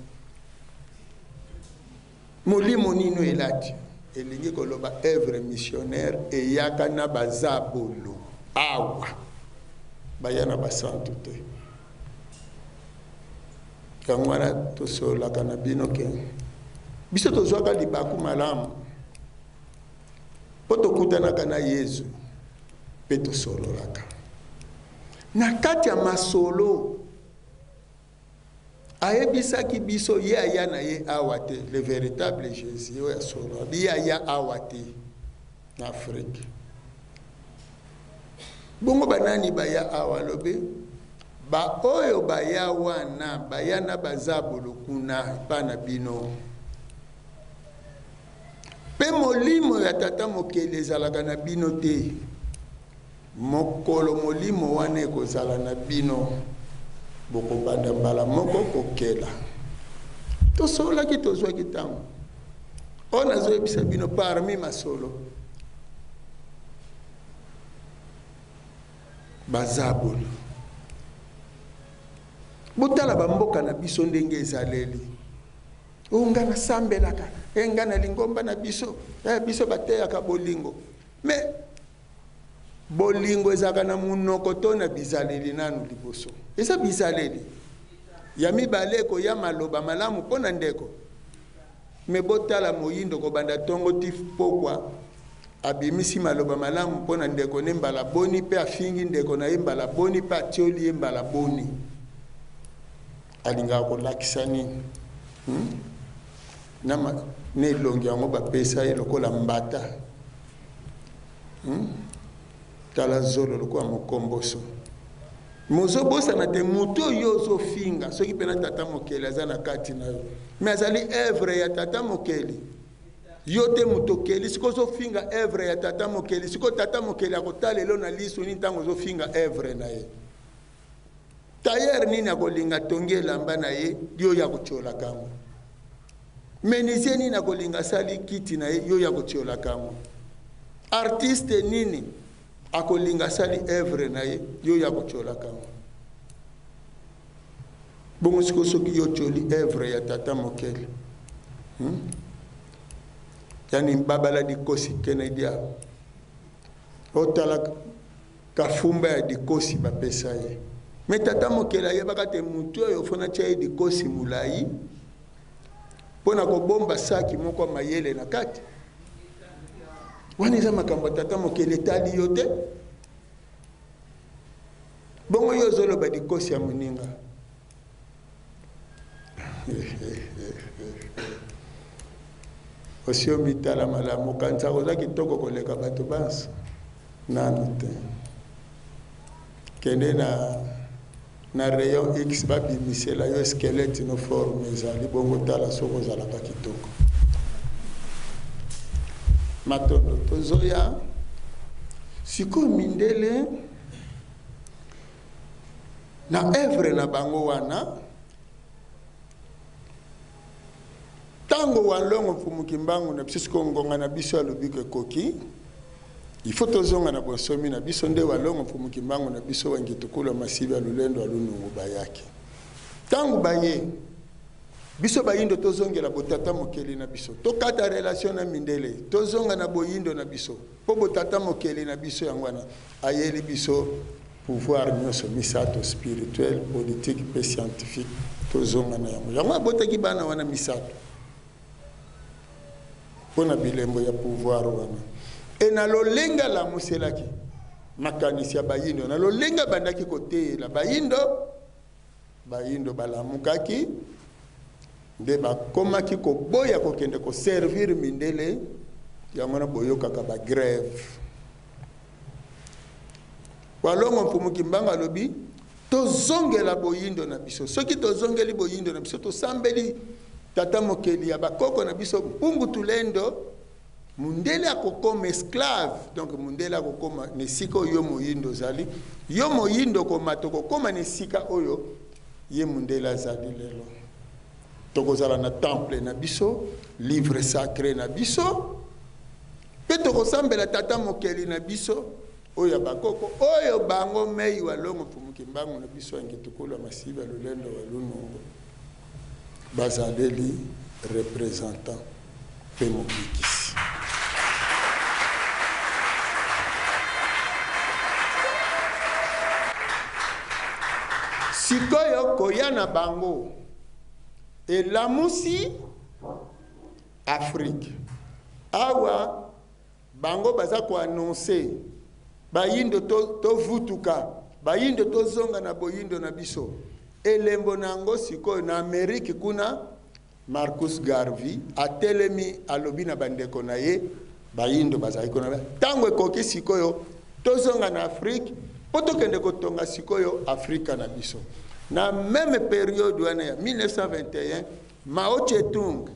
Speaker 3: Molimo nini elati? Elingi koloba œuvre missionnaire eyaka na bazabolo awa, baya na basantu te. Yango wana tosololaka na bino ke biso tozwaka libaku malamu po tokutanaka na Yezu pe tosololaka. Na kati ya masolo ayebisaki biso ye aya na ye awa te, le véritable Jésus oyo asolo abi ye aya awa te na Afrique. Bongo banani baya awa? Alobi ba oyo baya wana baya na bazabolo kuna epa na bino, pe molimo ya tata mokeli ezalaka na bino te. Mokolo molimo wana ekozala na bino, bokobanda mbala moko kokela. Tosololaki, tozwaki ntango oyo nazoyebisa bino parmi masolo bazabolo. Botala bamboka na biso ndenge ezaleli. Oyo nga nasambelaka, e nga na lingomba na biso, e biso bateyaka bolingo. Mais Bolingo ezalaka na munoko to na bizaleli nanu liboso? Eza bizaleli. Ya mibale ekoya maloba malamu mpo na ndeko. Mais botala moyindo kobanda tongo ti pokwa abimisi maloba malamu mpo na ndeko ne mbala boni mpe afingi ndeko na ye mbala boni mpe atioli ye mbala boni. Alingaka kolakisa nini? Hmm? Na, na elongi yango bapesa ye lokola mbata. Hmm? Tala zolo lokola mokomboso. Mozobosana te moto oyo ozofinga soki mpe na tata mokeli aza na kati na yo, me azali evre ya tata mokeli. Yo te moto okeli, sikoyo ozofinga evre ya tata mokeli. Sikoyo tata mokeli akotalela yo na liso nini ntango ozofinga evre na ye? Tailleur nini akolinga atongi elamba na ye, yo oya kotiolaka yango? Menuisier nini akolinga asali kiti na ye, yo oya kotiolaka yango? Artiste nini akolinga asali œuvre na ye, yo oya kotiolaka yango? Bongo sikoyo soki yo otioli œuvre ya tata mokeli, Yani babala dikosi kene dia otala Kafumba ya dikosi bapesa ye. Mais tata mokeli ayebaka te mutu oyo faut natia ye dikosi mulayi mpo na kobomba saki moko ya mayele na kati. Wana eza makambo ya tata mokeli, etali yo te. Bongo yo ozoloba dikosi ya moninga. Osi omitala malamu, okanisaka oza kitoko koleka bato banso? Nanu te. Kende na na rayon X babimisela yo squelette no forme ezali bongo, tala soki ozalaka kitoko. Matondo, tozoya sikoyo mindele na œuvre na bango wana. Tango Walongo Mfumu Kimbangu na biso sikoyo ngonga na biso ya lobiko ekoki, il faut tozonga na bonsomi na biso. Nde Walongo Mfumu Kimbangu na biso wa Ngitukulu ya Masibi ya Lulendo ya Lunungu bayaki. Tango baye, biso bayindo tozongela botata mokeli na biso, tokata relation na mindele, tozonga na boyindo na biso, po botata mokeli na biso yango wana ayeli biso pouvoir nyonso misato, spirituel, politique pe scientifique. Tozonga na yango. Yango abotaki bana wana misato mpo na bilembo ya pouvoir wana. E na lolenge alamuselaki makanisi ya bayindo, na lolenge abandaki koteyela bayindo, bayindo balamukaki nde bakomaki koboya kokende koservir mindele. Yango wana boyokaka ba grève. Walongo Mfumu Kimbangu alobi tozongela boyindo na biso. Soki tozongeli boyindo na biso, tosambeli tata mokeli ya bakoko na biso Mpungu Tulendo, mundele akokoma esclave. Donc mundele akokoma na esika oyo yo moyindo ozali, yo moyindo okomata okokoma na esika oyo ye mundele azali lelo. Tokozala na temple na biso, livre sacré na biso, mpe tokosambela tata mokeli na biso oyo ya bakoko, oyo bango mei Walongo Mfumu Kimbangu na biso ya Ngitukulu ya Masiba ya Lulendo wa Lunungu bazaleli représentant mpe mobikisi. Sikoyo koya na bango elamusi Afrique. Awa bango baza ko annoncer bayindo to tovutuka, bayindo tozonga na boyindo na biso. Elembo na yango sikoyo na Amerique kuna, Marcus Garvey atelemi alobi na bandeko na ye bayindo bazali kuna, tango ekoki sikoyo tozonga na Afrique po tokende kotonga sikoyo Afrika na biso. Na meme periode wana ya 1921, Mao Tse-tung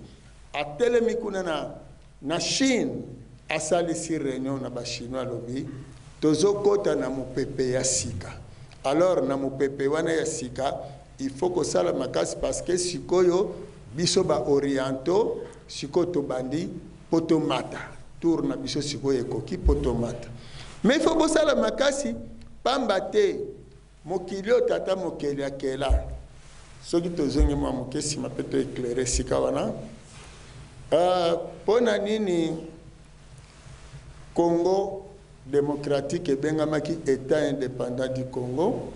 Speaker 3: atelemi kuna na na Chine, asalisi reunion na ba Chinois, alobi tozokota na mopepe ya sika. Alors na mopepe wana ya sika il faut kosala makasi, parce que sikoyo biso ba orientaux sikoyo tobandi po tomata, tour na biso sikoyo ekoki po tomata. Mais il faut bosala makasi, pamba te mokili oyo tata mokeli akela. Soki tozongi mwa moke nsima mpe to éclairer esika wana, mpo na nini Congo Democratique ebengamaki Etat independant du Congo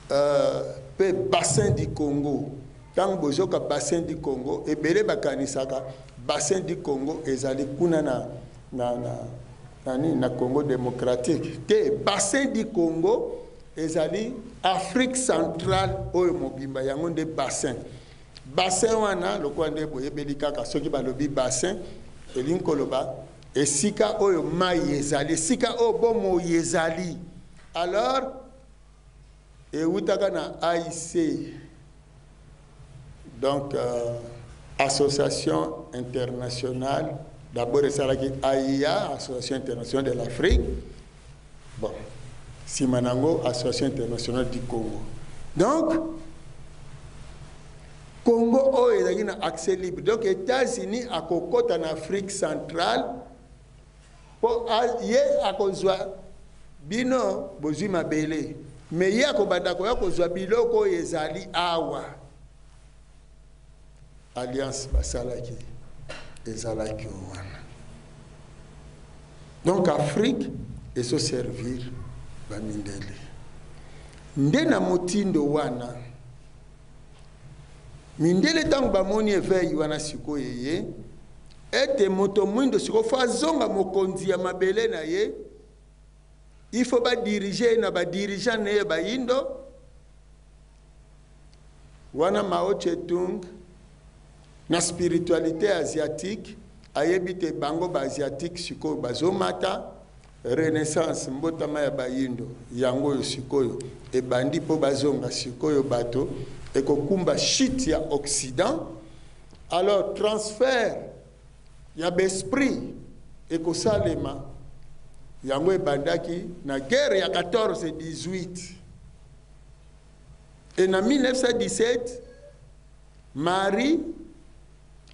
Speaker 3: mpe bassin du Congo. Ntango bozoka bassin du Congo, ebele bakanisaka bassin du Congo ezali kuna na, na Congo démocratique te. Bassin du Congo ezali Afrique centrale oyo mobimba, yango nde bassin. Bassin wana, lokola nde boyebeli kaka, soki balobi bassin, elingi koloba esika oyo mai ezali, esika oyo bomoi ezali. Alors ewutaka na AIC, donc Association internationale. D'abord esalaki AIA, Association internationale de l'Afrique. Bon, nsima nango Association internationale du Congo. Donc Congo oyo ezalaki na accès libre. Donc États-Unis akokɔta na Afrique centrale mpo ye akozwa bino, bozwi mabele, me ye akobanda koya kozwa biloko oyo ezali awa. Alliance basalaki ezalaki wana. Donc Afrique ezoservir bamindele nde na motindo wana. Mindele, ntango bamoni éveil wana sikoyo eye ete moto mwindo sikoyo fo azonga mokonzi ya mabele na ye, il faut badirige ye na badirigeant na ye bayindo wana. Mao Tse-tung, na spiritualité asiatique, ayebi te bango baasiatique sikoyo bazomata renaissance, mbotama ya bayindo yango oyo sikoyo ebandi mpo bazonga sikoyo bato ekokumba chute ya Occident. Alors transfert ya baesprit ekosalema. Yango ebandaki na guerre ya 14 18 et na 1917 Marie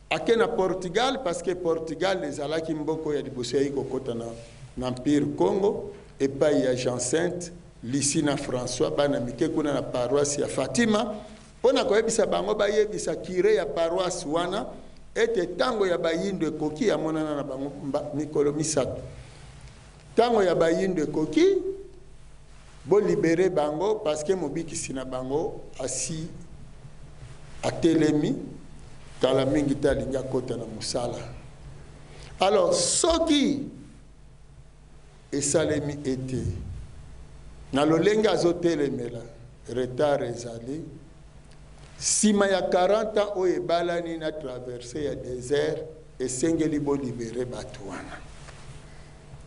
Speaker 3: ake na Portugal, parce que Portugal ezalaki mboka ya liboso yai kokɔta na empire Congo, epai ya Jean-Sainte Lucie na François, bana mike kuna na paroisse ya Fatima, mpo na koyebisa bango, bayebisa curé ya paroisse wana ete ntango ya bayindo ekoki. Amonana na bango mikolo 3. Ntango ya bayindo ekoki, bolibérer bango, parce que mobikisi na bango asi atelemi kala mingi te, alingi akɔta na mosala. Alors soki esalemi ete na lolenge azotelemela, retard ezali nsima ya 40 ans oyo ebalani na traversée ya désert, esengeli bolibérer bato wana.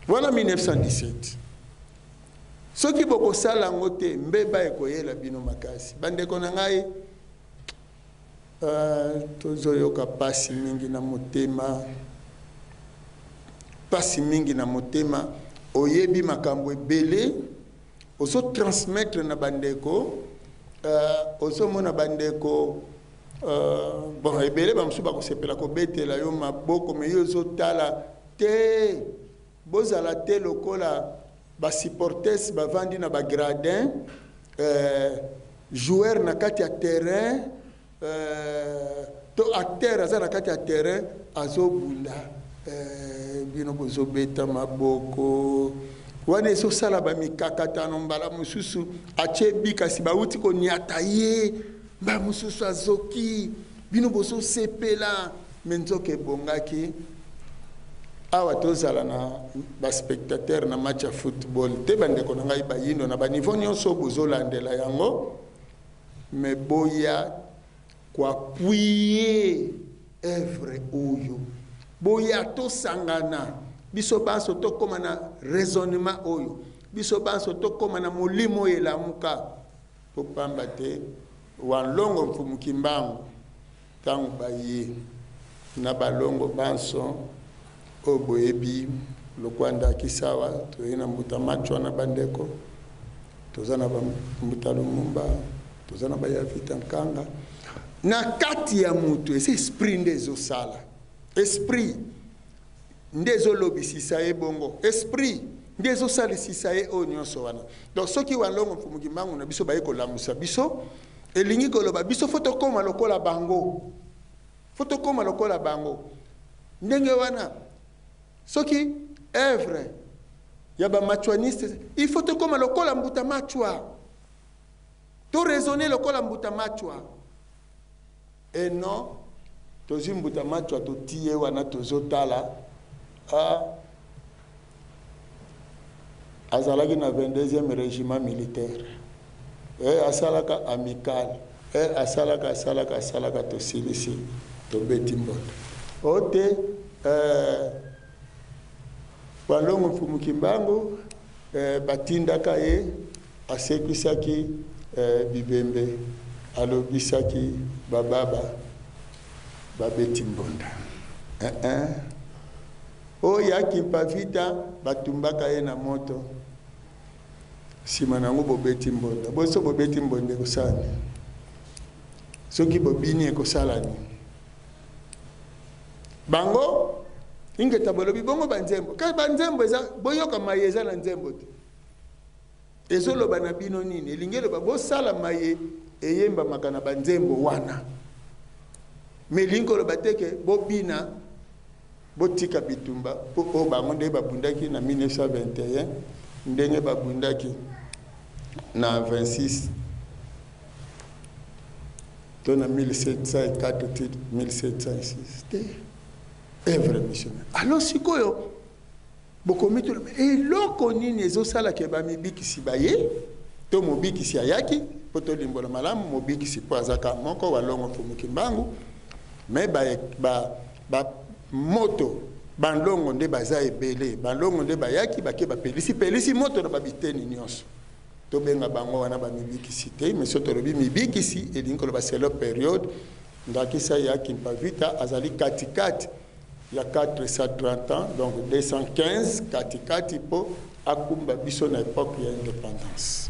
Speaker 3: Wana 1917. Soki bokosala yango te, mbeba ekoyela bino makasi. Bandeko na ngai, tozoyoka pasi mingi na motema, pasi mingi na motema. Oyebi makambo ebele ozotransmettre na bandeko, ozomona bandeko, bon, ebele bamosusu bakosepela kobetela yo maboko, me yo ozotala te. Bozala te lokola basupporters bavandi na bagradin, joueur na kati ya terrain, to acteur aza na kati ya terrain azobunda, bino bozobeta maboko. Wana ezosala bamikakatano. Mbala mosusu atie bi, kasi bauti koniata ye, mbala mosusu azoki, bino bozosepela. Me nzoka ebongaki awa tozala na baspectateur na match ya football te. Bandeko na ngai bayindo, na baniveau nyonso bozolandela yango, me boya koappuyer œuvre oyo. Boya tosangana biso banso, tokóma na raisonnement oyo, biso banso tokóma na molimo oyo elamuka. Popamba te Wanlongo Mfumu Kimbangu, ntango baye na balongo banso oyo boyebi lokwa ndakisa awa, toyei na mbuta macho wana, bandeko, toza na bambuta Lumumba, toza na bayavita Nkanga. Na kati ya moto eza esprit nde ezosala, esprit nde ezolobisisa ye bongo, esprit nde ezosalisisa ye oyo nyonso wana. Donc soki Walongo Mfumu Kimbangu na biso baye kolamusa biso, elingi koloba biso fo tokóma lokola bango, fo tokóma lokola bango. Ndenge wana, soki œuvre Ya ba machuaniste, il faut tokóma lokola mbuta machwa, to raisonner lokola mbuta machwa. Et non, tozwi mbuta machwa, totie wana, tozotala. Ah, azalaki na 22e régiment militaire, e asalaka amical, e asalaka asalaka asalaka, tosilisi, tobeti mboto o te. Eh, Walongo Mfumu Kimbangu, eh, batindaka ye, asekwisaki eh, bibembe, alobisaki bababa, babeti mbonda. Eh, eh. Oyo ya Kimpa Vita, batumbaka ye na moto, nsima nango bobeti mbonda. Boso bobeti mbonda, ekosala nini? Soki bobini, ekosala nini? Bango ingeta bolobi bongo banzembo, kasi banzembo eza boyoka maye eza na nzembo te. Ezoloba na bino nini? Elingi eloba bosala maye eyembamaka na banzembo wana, me elingi koloba te ke bobina, botika bitumba. Mpo oyo bango nde babundaki na 1921, ndenge babundaki na 26 to na 1704 ti 1706 te, œuvre missionnaire. Alors sikoyo bokomi toloba eloko nini ezosalaka bamibikisi baye to mobikisi ayaki? Mpo tolimbola malamu, mobikisi mpo azaka moko, Walongo Mfumu Kimbangu. Me ba, ba, ba moto banlongo nde baza ebele. Banlongo nde bayaki, bake, bapelisi pelisi moto na babiteni nyonso. Tobenga bango wana bamibikisi te, mais so tolobi mibikisi, elingi koloba selon période. Ndakisa ya Kimpa Vita, azali katikati ya 430 ans, donc 215 katikati, mpo akumba biso na époque ya indépendance.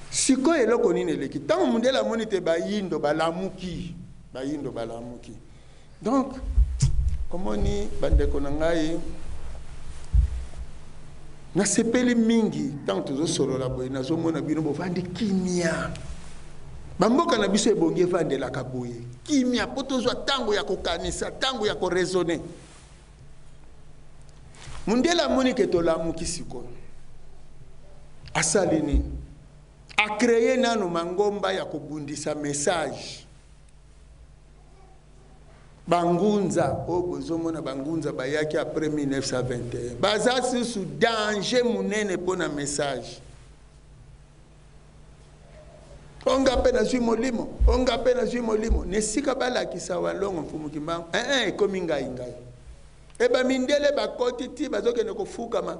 Speaker 3: Sikoyo eloko nini eleki? Ntango mondele amoni te bayindo balamuki, bayindo balamuki. Donc omoni, bandeko na ngai, nasepeli mingi ntango tozosolola boye. Nazomona bino bovandi kimia. Bamboka na biso ebongi evandelaka boye kimia, mpo tozwa ntango ya kokanisa, ntango ya koraisonner. Mondele amoni ke tolamuki. Sikoyo asali nini? Acréer nano mangomba ya kobundisa message. Bangunza oyo bozomona, bangunza bayaki après 1921, baza susu danger monene mpo na message. Onga mpe nazwi molimo, onga mpe nazwi molimo. Na esika balakisa Walongo Mfumu Kimbangu, eh, eh, ekomi ngai ngai. E bamindele bakoti ti bazokende kofukama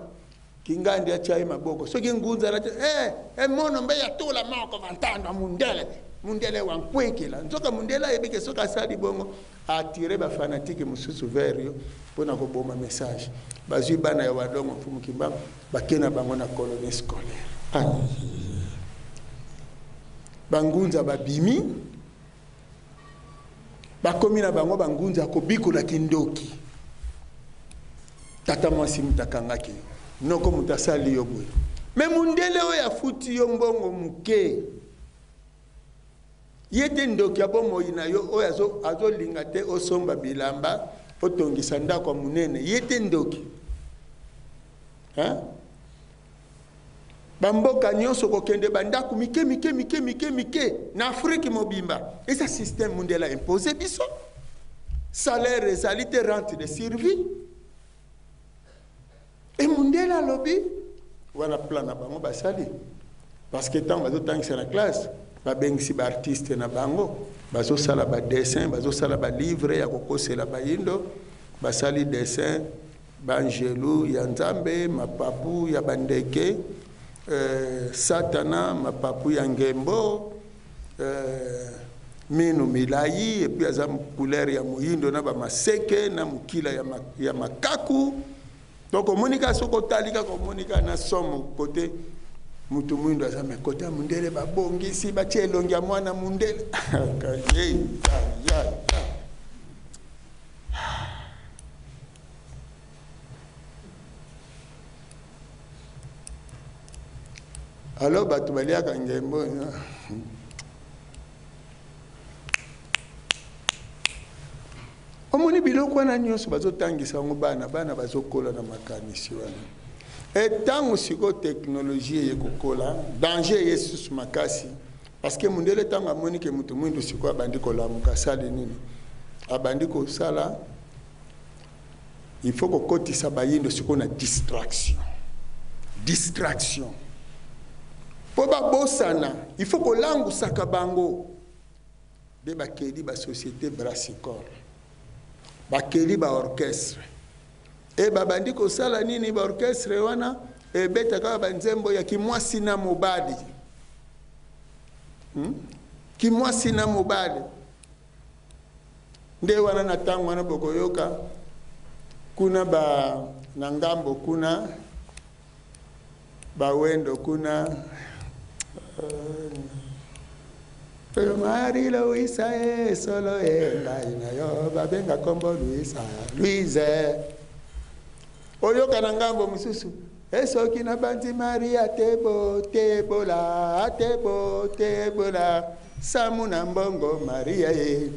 Speaker 3: kingandi, atya ye maboko. Soki ngunza na eh, emono mbe ya tula moko vantanda mundele, mundele wankwekela. Nzoka mundele ayebi ke soki asali bongo, atire bafanatiques mosusu vers yo mpona koboma message. Bazwi bana ya Walongo Mfumu Kimbangu, bake na bango na colonie scolaire. Bangunza babimi, bakomi na bango bangunza ya kobikola kindoki. Tata mwasi moto akangaki yo, noko moto asali yo boye. Me mundele oyo afuti yo mbongo moke, ye te ndoki ya bomoi na yo. Oyo azolinga te osomba bilamba, otongisa ndako ya monene, ye te ndoki, hein? Bamboka nyonso kokende bandako mike mike mike mike mike na Afrique mobimba, eza système mundele impose biso. Salaire ezali te, rente de survie. E mundele alobi wana plan na bango basali, parce que ntango bazotangisa na classe, babengisi baartiste na bango, bazosala badessin, bazosala balivre ya kokosela bayindo. Basali dessin banjelu ya Nzambe, mapapu ya bandeke, satana, mapapu ya ngembo, minu milai, et puis aza couleur ya moyindo na bamaseke na mokila ya makaku. Donc omoni kaka, soki otali kaka, omoni kaka na somo kote mutu mwindo aza. Me kote ya mundele, babongisi, batie elongi ya mwana mundele. Ya, ya, ya. Alors bato baliaka ngembo. Omoni biloko wana nyonso bazotangisa yango bana, bana bazokola na makanisi wana. E ntango sikoyo teknologie eye kokola, danger eye susu makasi, parce que mundele ntango amoni ke moto mwindu sikoyo abandi kolamuka, asali nini? Abandi kosala, il faut kokotisa bayindo sikoyo na distraction. Distraction mpo babosana, il faut kolangusaka bango. Nde bakeli ba société brassicole, bakeli ba orchestre, e babandi kosala nini? Ba orchestre wana ebeta kaka banzembo ya kimwasi na mobali, Kimwasi na mobali nde wana. Na ntango wana bokoyoka kuna ba na ngambo kuna, bawendo kuna, Marie Louisa e solo e ngai na yo babenga kombo Louisa Louise. Oyoka na ngambo mosusu e soki na banzi Maria tebo tebola tebo tebola samu na mbongo Maria ye.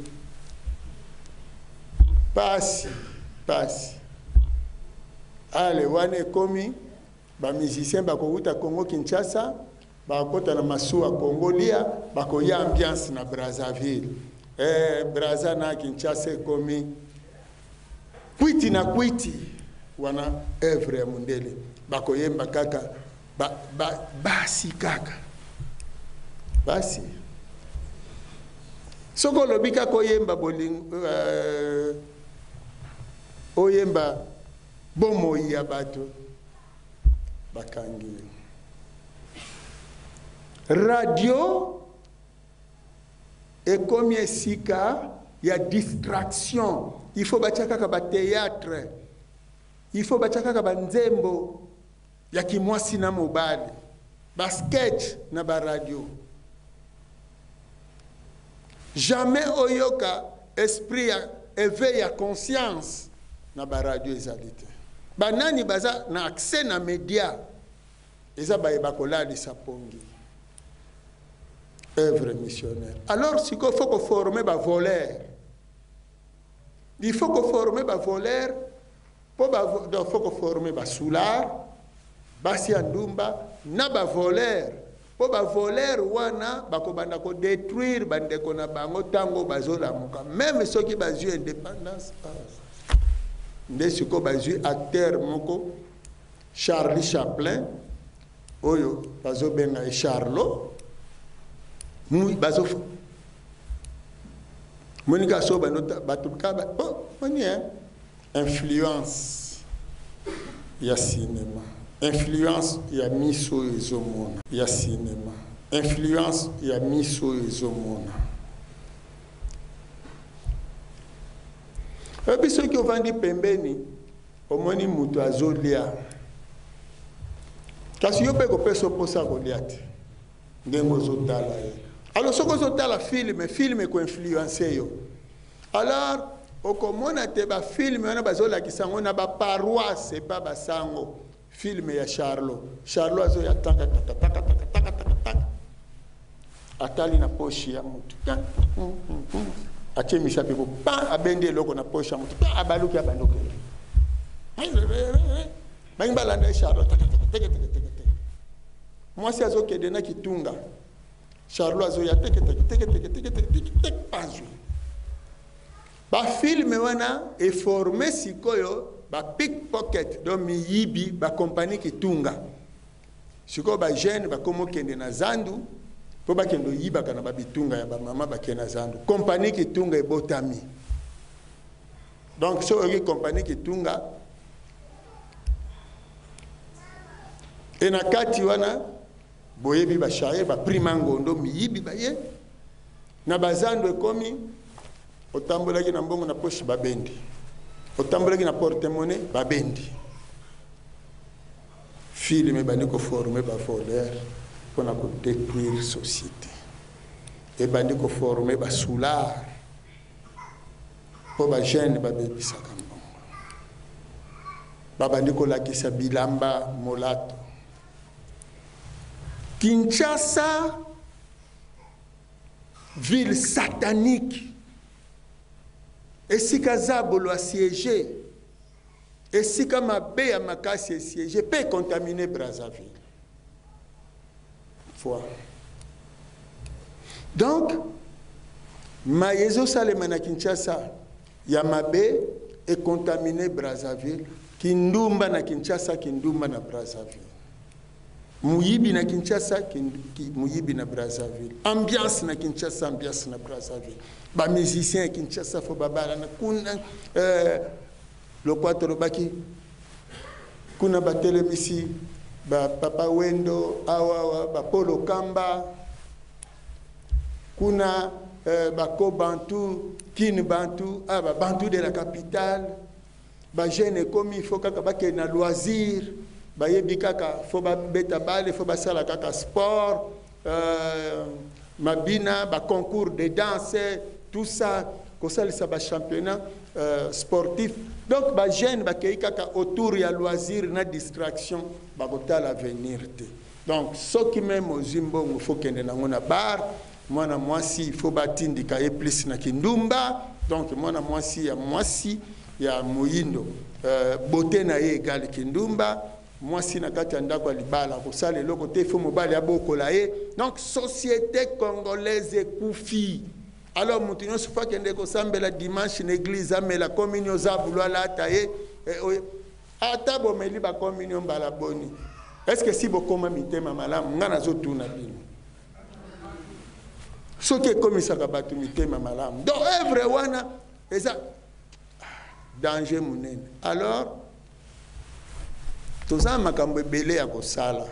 Speaker 3: Pasi pasi. Ale wana ekomi bamusicien bakowuta Congo Kinshasa, bakota na masuwa Congo lia, bakoya ambiance na Brazzaville. Brazza na Kinshasa ekomi kwiti na kwiti. Wana œuvre ya mundele, bakoyemba kaka basi kaka basi. Soki olobi kaka oyemba bolingo, oyemba bomoi ya bato, bakangi yo. Radio ekomi esika ya distraction. Il faut batia kaka bathéâtre, il faut batia kaka banzembo ya kimwasi na mobali, basketch na baradio. Jamais oyoka esprit ya éveil ya conscience na baradio ezali te. Banani baza na accès na média? Eza bayeba kolalisa pongi, œuvre missionnaire. Alors sikoyo faut koformer bavoleur, il faut koformer bavoleur mpo, donc faut koformer basoûlard, basi ya ndumba na bavoleur, mpo bavoleur wana bakobanda kodétruire bandeko na bango ntango bazolamuka. Même soki bazwi indépendance, nde sikoyo bazwi acteur moko, Charlie Chaplin, oyo bazobenga ye Charlot. Bazo monika so bato oh, moni influence ya cinéma, influence ya miso oyo ezomona ya cinéma, influence ya miso oyo ezomona. Oyebi, soki ovandi pembeni, omoni moto azolia, kasi yo mpe kopesa mposa kolia te ndenge ozotala ye. Alors soki ozotala film, film ekoinfluence yo. Alors okomona te bafilm wana bazolakisa yango na baparoisse epa basango. Film ya Charlot, Charlot azoya, taka taka taka taka taka taka taka, atali na poche ya motu, atie misapi ko pa, abendi eloko na poche ya motu, abaluki, abandoki, bangi balanda ye. Charlot taka taka teke teke teke teke. Mwasi azokende na kitunga, Charlot azoya, teke teke teke teke teke teke teke teke, azwi. Bafilm wana eforme sikoyo bapickpocket, donc miyibi, bakompani kitunga. Sikoyo bajeune bakoma okende na zandu mpo bakende oyibaka na babitunga ya bamama. Bakende na zandu, kompani kitunga ebotami. Donc soki oyoki kompani kitunga e na kati wana, boyebi bachaye baprima ngondo, miyibi baye na bazando. Ekomi otambolaki na mbongo na poche, babendi. Otambolaki na porte-monnaie, babendi. Film ebandi koforme bavoleur mpona kodétruire société, ebandi koforme basoûlard mpo bajeune babebisaka mbongo. Babandi kolakisa bilamba molato. Kinshasa, ville satanique, esika zabolo asiége. Esika mabe ya makasi e siege pe e contamine Brazzaville. Foi. Donc, maye ezosalema na Kinshasa ya mabe e contamine Brazzaville, kindumba na Kinshasa, kindumba na Brazzaville. Moyibi na Kinshasa, moyibi na Brazzaville. Ambiance na Kinshasa, ambiance na Brazzaville. Ba musiciens ya Kinshasa fo babalana kuna euh, lokwa tolobaki kuna batelemisi ba Papa Wendo awa ba Polo Kamba kuna euh, ba Ko Bantu Kin Bantu ah, ba Bantu de la capitale. Ba jeune ekomi il faut kaka bakende na loisir, bayebi kaka faut babeta balle, faut basala kaka sport, euh, mabina, ba concours de danse, tout ça, kosalisa ba championnat euh, sportif. Donc ba jeune bakei kaka autour ya loisir na distraction, bakotala avenir te. Donc soki meme ozwi mbongo faut kende nango na bar, mwana mwasi il faut batindika ye plus na kindumba. Donc mwana mwasi ya mwasi ya moyindo euh, beauté na ye egale kindumba. Mwasi na kati ya ndako ya libala akosala eloko te, il faut mobali abokola ye. Donc société congolaise ekufi. Alors moto nyonso faut akende kosambela dimanche na église, amela communion zabulu alata ye eh, ata bomeli ba communion mbala boni, est-ce que si bokoma mitema malamu? Nga nazotuna bino soki ekomisaka bato mitema malamu. Donc œuvre wana eza danger monene. Alors toza makambo ebele ya kosala.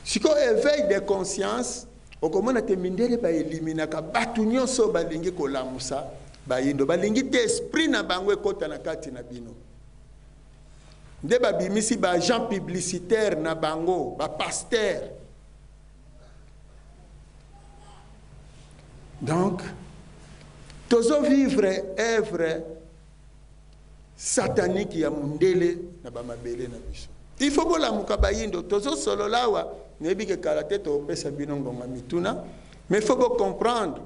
Speaker 3: Sikoyo éveil de conscience, okomona te mindele baeliminaka bato nyonso balingi kolamusa bayindo, balingi te esprit na bango ekota na kati na bino. Nde babimisi ba agent publicitaire na bango, ba pasteur. Donc tozo vivre œuvre satanique ya mundele na ba mabele na biso. Il faut bolamuka bayindo, tozo solola awa, nayebi ke kala te topesa bino ngonga mituna, mais faut bo comprendre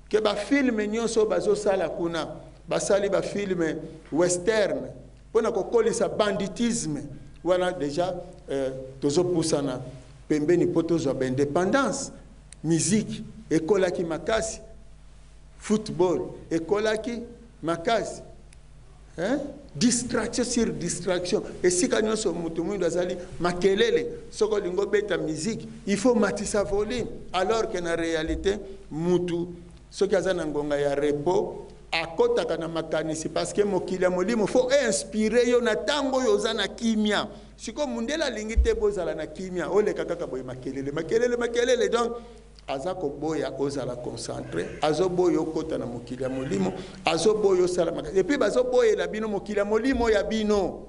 Speaker 3: que ba film nyonso bazosala kuna, basali ba film western pona kokolisa banditisme wana déjà tozopusana pembeni po tozwa ba indépendance. Musique ekolaki makasi, football ekolaki makasi, hein? Distraction sur distraction, esika nyonso moto mwindo azali makelele. Soki olingi obeta musique, il faut matisa volume, alors que na réalité mutu soki aza na ngonga ya repos akotaka na makanisi, parce que mokili ya molimo faut inspirer yo na tango oyo oza na kimia. Sikoyo mundele alingi te bozala na kimia, oleka kaka boye makelele makelele makelele. Donc aza koboya ozala concentré, azoboya okota na mokili ya molimo, azoboya osala makasi, et puis bazoboyela bino mokili ya molimo ya bino.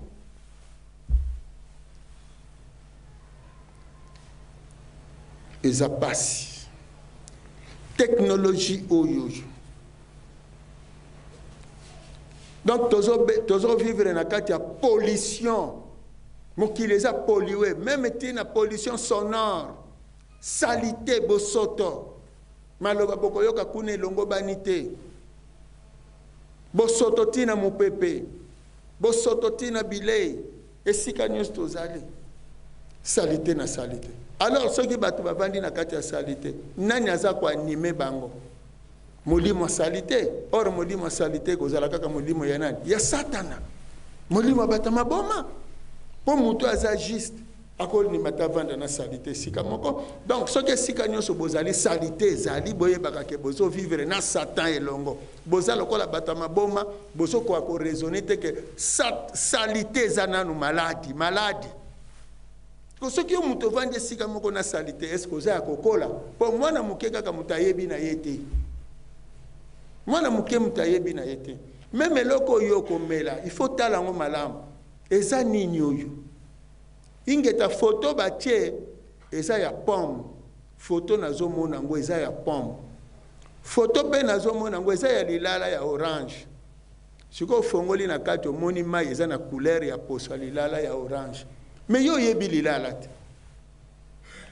Speaker 3: Eza pasi. Technologie oyo. Donc tozo vivre na kati ya pollution. Mokili eza pollué, même tina pollution sonore, salité bosoto. Maloba bokoyoka kuna elongo bani te. Bosoto tina mopepe, bosoto tina bilei, esika nyonso tozali. Salité na salité. Alors soki bato bavandi na kati ya salité, nani aza ko animer bango? Molimo ya salité. Or molimo ya salité kozala kaka molimo ya nani? Ya Satana. Molimo ya bato maboma. Po moto aza juste akolima ta vanda na salité esika moko. Donc soki esika nyonso bozali salité ezali, boyebaka ke bozo vivre na Satan elongo. Boza lokola bato ya maboma, bozokoka ko raisonner te ke salité eza nanu maladi, maladi. Ko soki yo moto ovandi esika moko na salité, est-ce que oza ya kokola? Po mwana moke kaka moto ayebi na ye te. Mwana moke moto ayebi na ye te. Même eloko oyo okomela, il faut tala yango malamu. Eza nini oyo? Ingeta photo batie eza ya pomme. Photo nazomona yango eza ya pomme. Photo pe nazomona yango eza ya lilala ya orange. Sikoyo ofongoli na kati omoni mai eza na couleur ya poso ya lilala ya orange. Mais yo oyebi lilala te.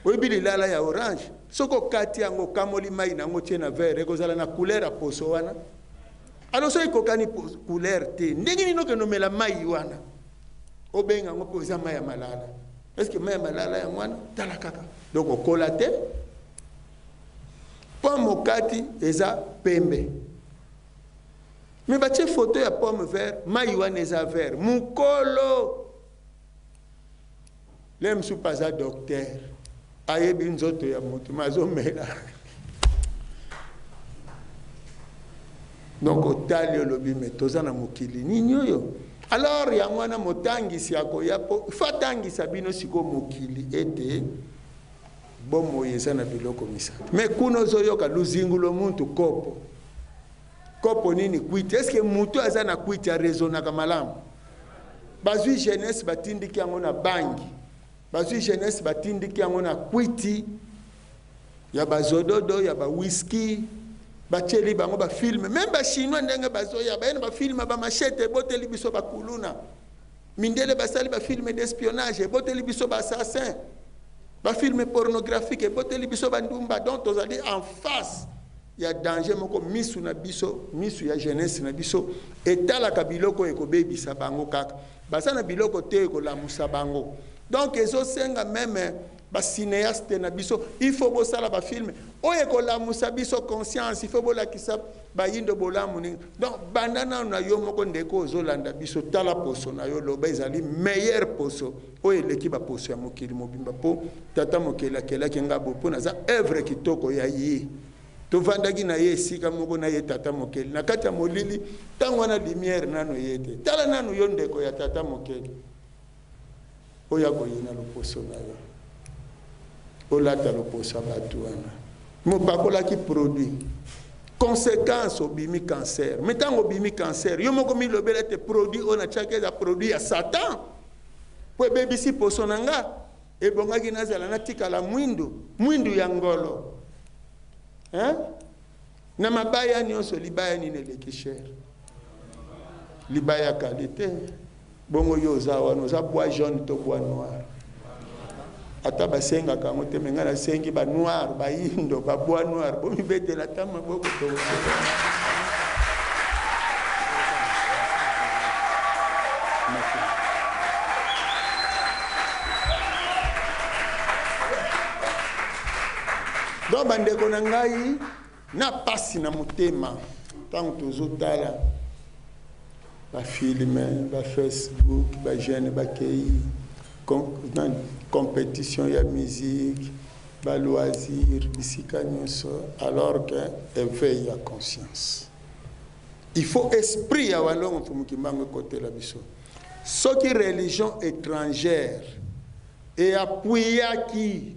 Speaker 3: Oyebi lilala ya orange. Soki okati yango okamoli mai na yango tie na verre, ekozala na couleur ya poso wana. Alors soki ekokani couleur te, ndenge nini okende omela mai wana? Obenga yango mpe eza mai ya malala. Est-ce que mai ya malala yango wana? Tala kaka. Donc okola te. Pomme okati eza pembe. Mais batie photo ya pomme vert, mai wana eza vert. Mukolo le mosusu mpe aza docteur, ayebi nzoto ya moto, mais azomela. Donc otali olobi me toza na mokili nini oyo? Alors yango wana motangisi akoya po faut atangisa bino sikoyo mokili ete bomoi eza na biloko misato. Mais kuna ozoyoka luzingu lo muntu kopo. Kopo nini kwiti? Est-ce que mutu aza na kwiti a raisonnaka malamu? Bazwi jeunesse batindiki yango na bangi, bazwi jeunesse batindiki yango na kwiti ya bazododo ya ba whisky, batieli bango ba film, meme ba chinois ndenge bazoya baye na ba film ba machete eboteli biso ba kuluna, mindele basali ba film d'espionnage eboteli biso ba assassin, ba film pornographique eboteli biso ba ndumba. Donc tozali en face ya danger moko. Misu na biso, misu ya jeunesse na biso etalaka biloko ekobebisa bango, kaka baza na biloko te ekolamusa bango. Donc ezosenga meme ba cinéaste na biso, il faut bosala ba film oyo ekolamusa biso conscience, il faut bolakisa bayindo bolamu nini. Donc banda nanu na yo moko ndeko ozolanda biso, tala poso na yo, loba ezali meilleure poso oyo eleki baposo ya mokili mobimba, mpo tata mokeli akelaki nga boye mpo naza œuvre kitoko ya ye. Tovandaki na ye esika moko na ye tata mokeli na kati ya molili, ntango wana lumière nano ye te. Tala nanu yo ndeko ya tata mokeli oyo akoyina loposo na yo, olata loposo ya bato wana mopakolaki produit, conséquence obimi cancer. Mais ntango obimi cancer, yo moko milobela ete produit oyo natiaki eza produit ya Satan mpo ebebisi poso na nga. Ebongaki nazala natikala mwindu, mwindu ya ngolo, hein? Na mabaya nyonso libaya nini eleki cher? Libaya qualité. Bongo yo oza wana, oza bois jaune to bois noir? Ata basengaka yango te, me ngai nasengi ba noir, bayindo, ba bois noir, bomibetela ata maboko to. Donc bandeko na ngai, na pasi na motema ntango tozotala bafilme, bafacebook, bajeune bakei compétition ya musique, baloisir, bisika nyonso, alors que éveil ya conscience, il faut esprit ya Walongo Mfumu Kimbangu ekotela biso. Soki religion étrangère eapuyaki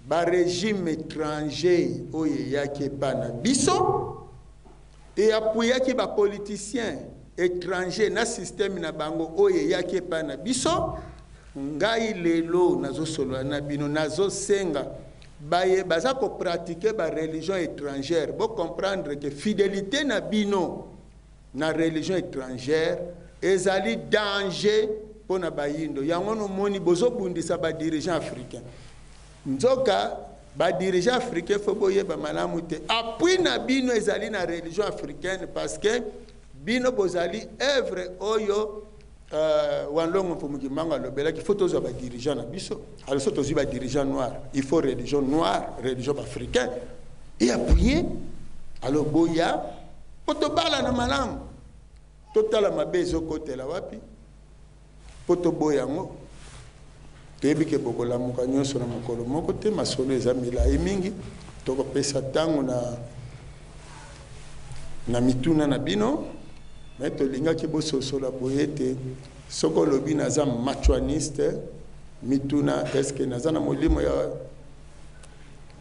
Speaker 3: barégime étranger oyo eyaki epa na biso, eapuyaki bapoliticien étranger na système na bango oyo eyaki epai na biso, ngai lelo nazosolola na bino, nazosenga baye baza kopratike bareligion étrangère, bocomprendre ke fidélité na bino na religion étrangère ezali danger mpo na bayindo. Yango nomoni bozobundisa badirigeant africain. Nzoka badirigeant africain, fo boyeba malamu te, appui na bino ezali na religion africaine, parce que bino bozali œuvre oyo Wanlongo Mfumu Kimbangu alobelaki. Faut tozwa badirigeant na biso. Alors so tozwi badirigeant noir, il faut religion noire, religion baafricain e appuyer. Alors boya mpo tobalana malamu, totala mabe ezokotela wapi mpo toboya yango. Toyebi ke bokolamuka nyonso na mokolo moko te, masolo eza milai mingi. Tokopesa ntango na mituna na bino. Me tolingaki bososola boye ete soki olobi naza machuaniste, mituna: eske naza na molimo ya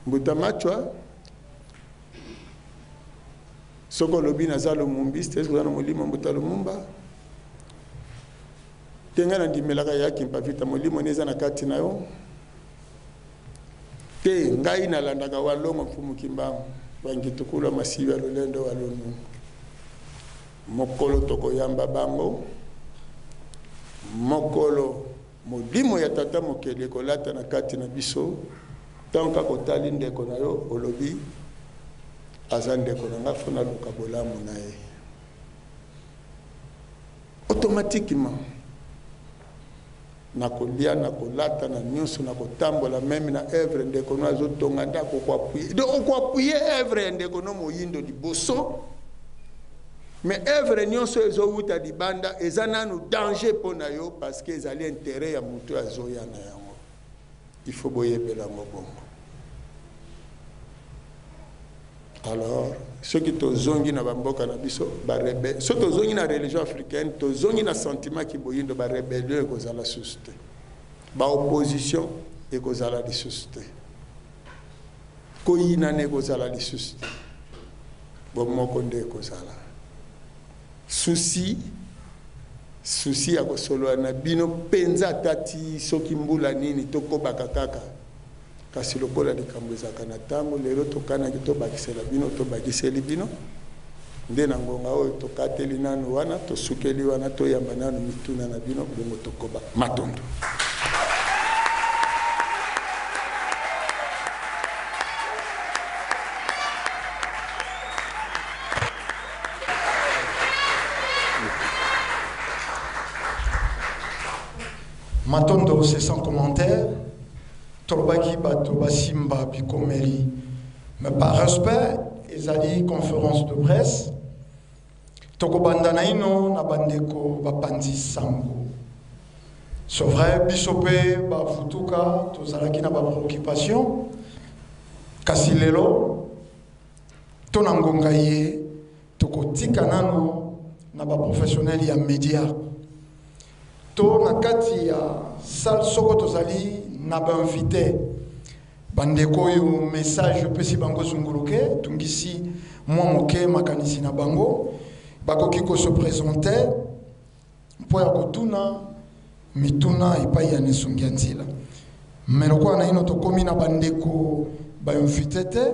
Speaker 3: mbuta Machwa? Soki olobi naza lumumbiste, eske oza na molimo mbuta Lumumba? Te, ngai nandimelaka ya Kimpa Vita, molimo ni eza na kati na yo? Te, ngai nalandaka Walongo Mfumu Kimbangu Bangitukulu Masibi ya lolendo wa Lonungu. Mokolo tokoyamba bango, mokolo molimo ya tata mokeli ekolata na kati na biso, ntango kaka otali ndeko na yo, olobi aza ndeko na ngai, fo naluka bolamu na ye, automatiquement. Na kolia, na kolata, na nionso, na kotambola, meme na oeuvre ndeko no azo tonga ndako oko appuyer. Donc oko appuyer oeuvre ya ndeko no moyindo liboso, mais oeuvre nionso ezo wuta libanda eza nanu danger pona yo parce que ezali interet ya mutu oyo azo ya na yango. Il faut boyebela yango bongo. Alors, soki tozongi na ba mboka na biso, ba rebe, soki tozongi na religion africaine, tozongi na sentiment kiboyindo, ba rebellion ekozala susu te. Ba opposition ekozala lisusu te. Koyinana ekozala lisusu te. Bomoko nde ekozala. Souci, souci ya kosolola na bino penza ata ti soki mbula nini, tokobaka kaka. Kasi lokola likambo ezalaka na tango, lelo tokanaki tobakisela bino, tobakiseli bino. Nde na ngonga oyo tokateli nanu wana, tosukeli wana, toyamba nanu mituna na bino, bongo tokoba. Matondo.
Speaker 2: Matondo, c'est sans commentaire. Tolobaki bato basimba bikomeli mais par respect ezali conference de presse tokobanda naino na bandeko bapanzi sango. C'est vrai biso pe bavutuka tozalaki na ba préoccupation kasi lelo to na ngonga ye tokotika nano na ba professionnels ya media to na kati ya salle soko tozali na ba invité bandeko oyo message opesi bango zunguluke tungisi mwa moke makanisi na bango bakoki ko se présenter mpo ya kotuna mituna epai ya Nesongi ya Nzila. Mais lokola naino tokomi na bandeko ba invité te,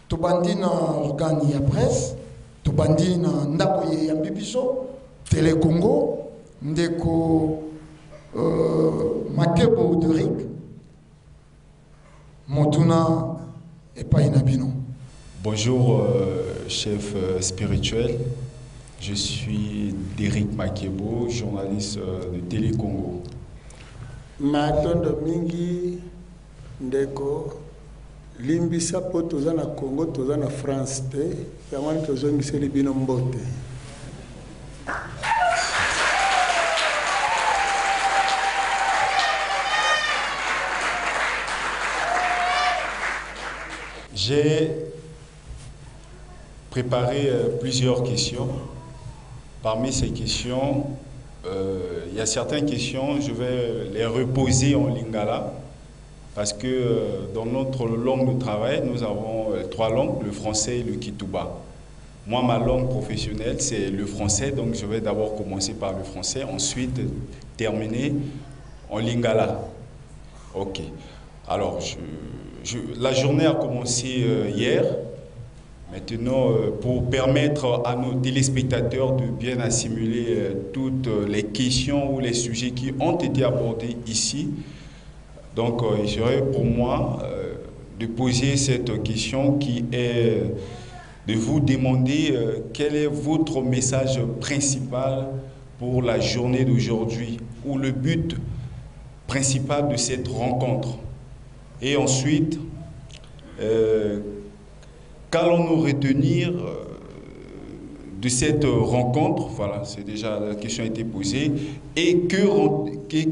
Speaker 2: tobandi na organe ya presse, tobandi na ndako ye eyambi biso Tele Congo, ndeko euh, Makebo Derick, motuna epai na bino.
Speaker 4: Bonjour euh, chef euh, spirituel, je suis Derrick Makebo, journaliste euh, de Télé Congo.
Speaker 3: Matondo mingi ndeko, limbisa po toza na Congo, toza na France te, yango wana tozongiseli bino mbote.
Speaker 4: J'ai préparé euh, plusieurs questions. Parmi ces questions, euh, il y a certaines questions, je vais les reposer en lingala, parce que euh, dans notre langue de travail, nous avons trois langues, le français et le kituba. Moi, ma langue professionnelle, c'est le français, donc je vais d'abord commencer par le français, ensuite terminer en lingala. Ok. Alors, je, la journée a commencé euh, hier. Maintenant, euh, pour permettre à nos téléspectateurs de bien assimiler euh, toutes les questions ou les sujets qui ont été abordés ici, donc il serait pour moi de poser cette question qui est de vous demander quel est votre message principal pour la journée d'aujourd'hui ou le but principal de cette rencontre. Et ensuite, euh, qu'allons-nous retenir euh, de cette rencontre Voilà, c'est déjà la question a été posée. Et que,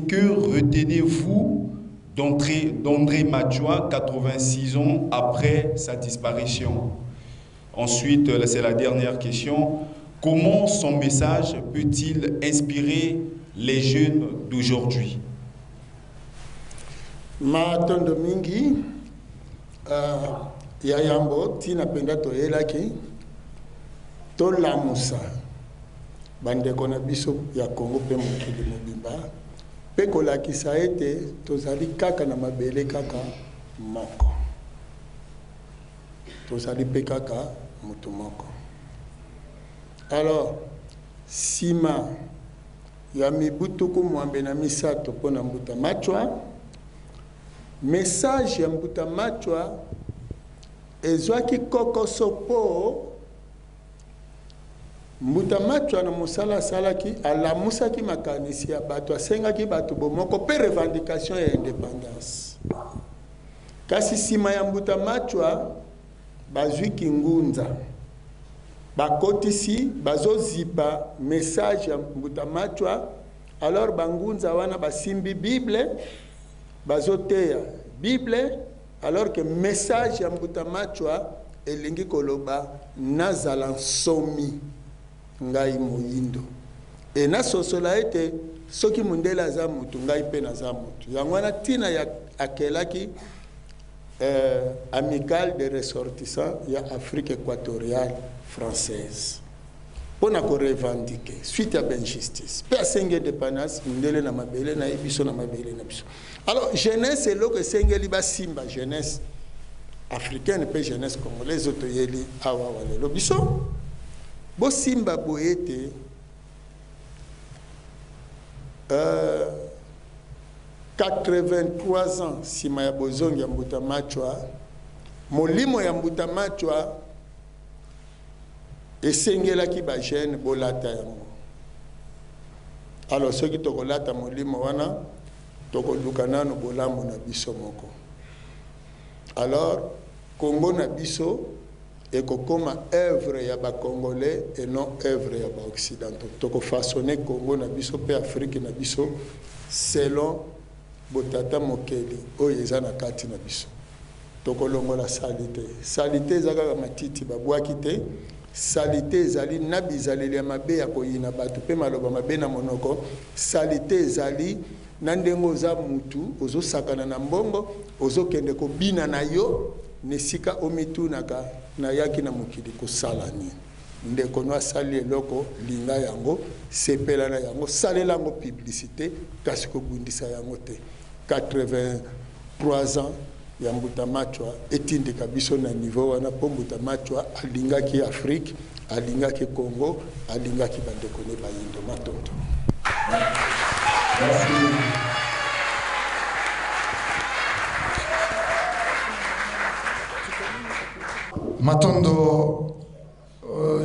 Speaker 4: que retenez-vous d'André Machoua, 86 ans après sa disparition Ensuite, c'est la dernière question. Comment son message peut-il inspirer les jeunes d'aujourd'hui
Speaker 3: Matondo mingi uh, ya yambo ntina mpenza toyelaki tolamusa bandeko na biso ya Kongo mpe mokili mobimba mpe kolakisa ete tozali kaka na mabele kaka moko, tozali mpe kaka moto moko. Alors, sima ya mibu tuku mwambe na misato mpo na Mbuta Machwa, message ya Mbuta Machwa ezwaki kokoso mpo. Mbuta Matshwa na mosala asalaki, alamusaki makanisi ya bato, asengaki bato bomoko mpe revendication ya independance. Kasi sima ya Mbuta Matshwa, bazwi Kingunza, bakotisi, bazozipa message ya Mbuta Matshwa. Alors bangunza wana basimbi Bible, bazoteya Bible, alors que message ya Mbuta Matshwa elingi koloba nazala nsomi ngai moyindo e nasosola ete soki mundele aza mutu ngai mpe naza mutu. Yango wana ntina ya akelaki Amicale des ressortissants ya Afrique equatoriale française mpo na ko revendiquer suite ya bainjustice mpe asengi independance mundele na mabele na ye biso na mabele na biso. Alors jeunesse eloko esengeli basimba jeunesse africaine mpe jeunesse congolaise oyo toyeli awa awa lelo biso bosimba boye ete 83 ans nsima ya bozongi ya Mbuta Matshwa, molimo ya Mbuta Matshwa esengelaki ba jeune bolata yango. Alors soki tokolata molimo wana, tokoluka nano bolamu na biso moko. Alors Congo na biso ekokoma œuvre ya ba Congolais et non œuvre ya ba Occidentaux. Toko façonner Congo na biso pe Afrique na biso selon botata mokeli oyo eza na kati na biso. Tokolongola salite. Salite eza kaka matiti babwaki te. Salite ezali na bizaleli ya mabe ya koyina bato pe maloba mabe na monoko. Salite ezali na ndenge oza mutu, ozosakana na mbongo, ozokende kobina na yo na esika omitunaka nayaki na mokili kosala nini. Ndeko no asali eloko, linga yango, sepela na yango, salela yango publicite, kasi kobundisa yango te. 83 ans ya Mbuta Matshwa etindika biso na niveau wana mpo Mbuta Matshwa alingaki Afrique, alingaki Congo, alingaki bandeko ne bayindo. Matondo.
Speaker 4: Merci.
Speaker 2: Matondo,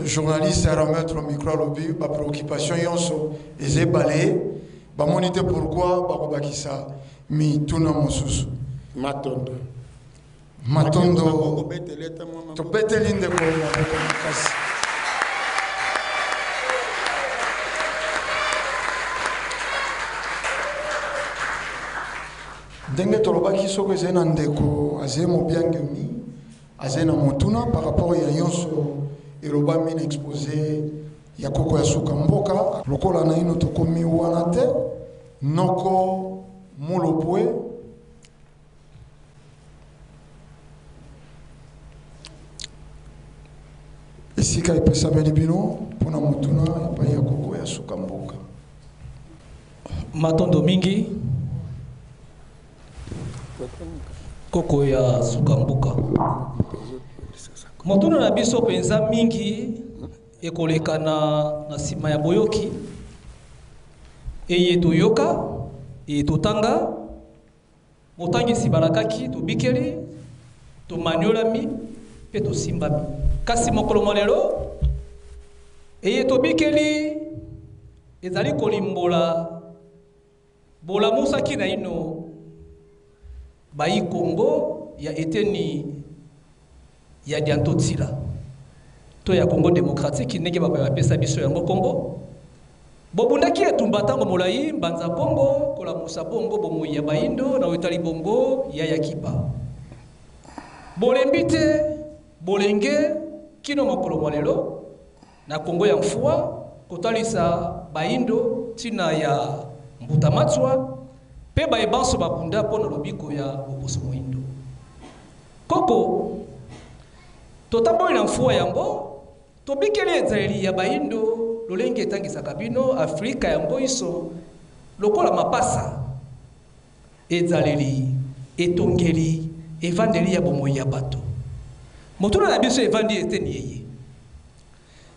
Speaker 2: journaliste a remettre au micro alobi ba préoccupation yonso eza ebale, bamoni te pourquoi bakobakisa mituna mosusu.
Speaker 3: Matondo.
Speaker 2: Matondo. Tobeteli ndeko maboko makasi. Ndenge tolobaki soki ezali na ndeko azali mobiangemi azali na motuna par rapport ya nyonso elobami na exposé ya koko ya suka mboka, lokola naino tokomi wana te, noko Mulopwe esika epesameli bino mpona motuna epai ya koko ya suka mboka.
Speaker 5: Matondo mingi koko ya suka mboka. Motuna na biso mpenza mingi ekoleka na nsima ya boyoki eye toyoka eye totanga motangisi balakaki tobikeli tomaniolami mpe tosimbami. Kasi mokolo mwa lelo eye tobikeli ezali kolimbola bolamusaki naino bayi Congo ya eteni ya Diantotila to ya Congo démocratique ndenge bapaya bapesa biso yango Congo. Bobundaki etumba ntango molai mbanza Congo kolamusa bongo bomoi ya bayindo na etali bongo ya yakipa. Bolembi te bolenge kino mokolo mwa lelo na Congo ya mfua kotalisa bayindo ntina ya Mbuta Matshwa mpe baye banso babunda mpo na lobiko ya boposo moyindo. Koko totamboli na mfua yango tobikeli ezaleli ya bayindo lolenge etangisaka bino Afrika yango iso lokola mapasa ezaleli etongeli evandeli ya bomoi ya bato. Motuna na biso evandi eteni yeye.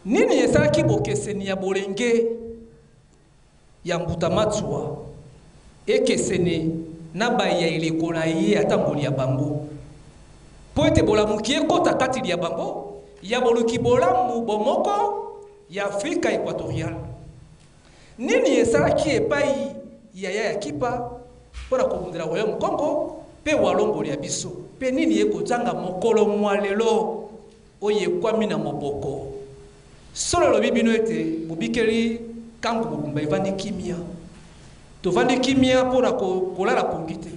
Speaker 5: Nini esalaki bokeseni ya bolenge ya Mbuta Matshwa ekesene na bayi ya eleko na ye ata ngoli ya bango, po ete bolamuki ekota kati ya bango ya boluki bolamu bomoko ya Afrika equatoriale. Nini esalaki epai yaya ya Kipa mpo na kobundela Royaume Kongo mpe Walongo lya biso, mpe nini ekozanga mokolo mwa lelo oyo ekwami na moboko? Solo elobi bino ete bobikeli kango mobimba evandi kimia. Tovandi kimia mpo na kolala pongi te,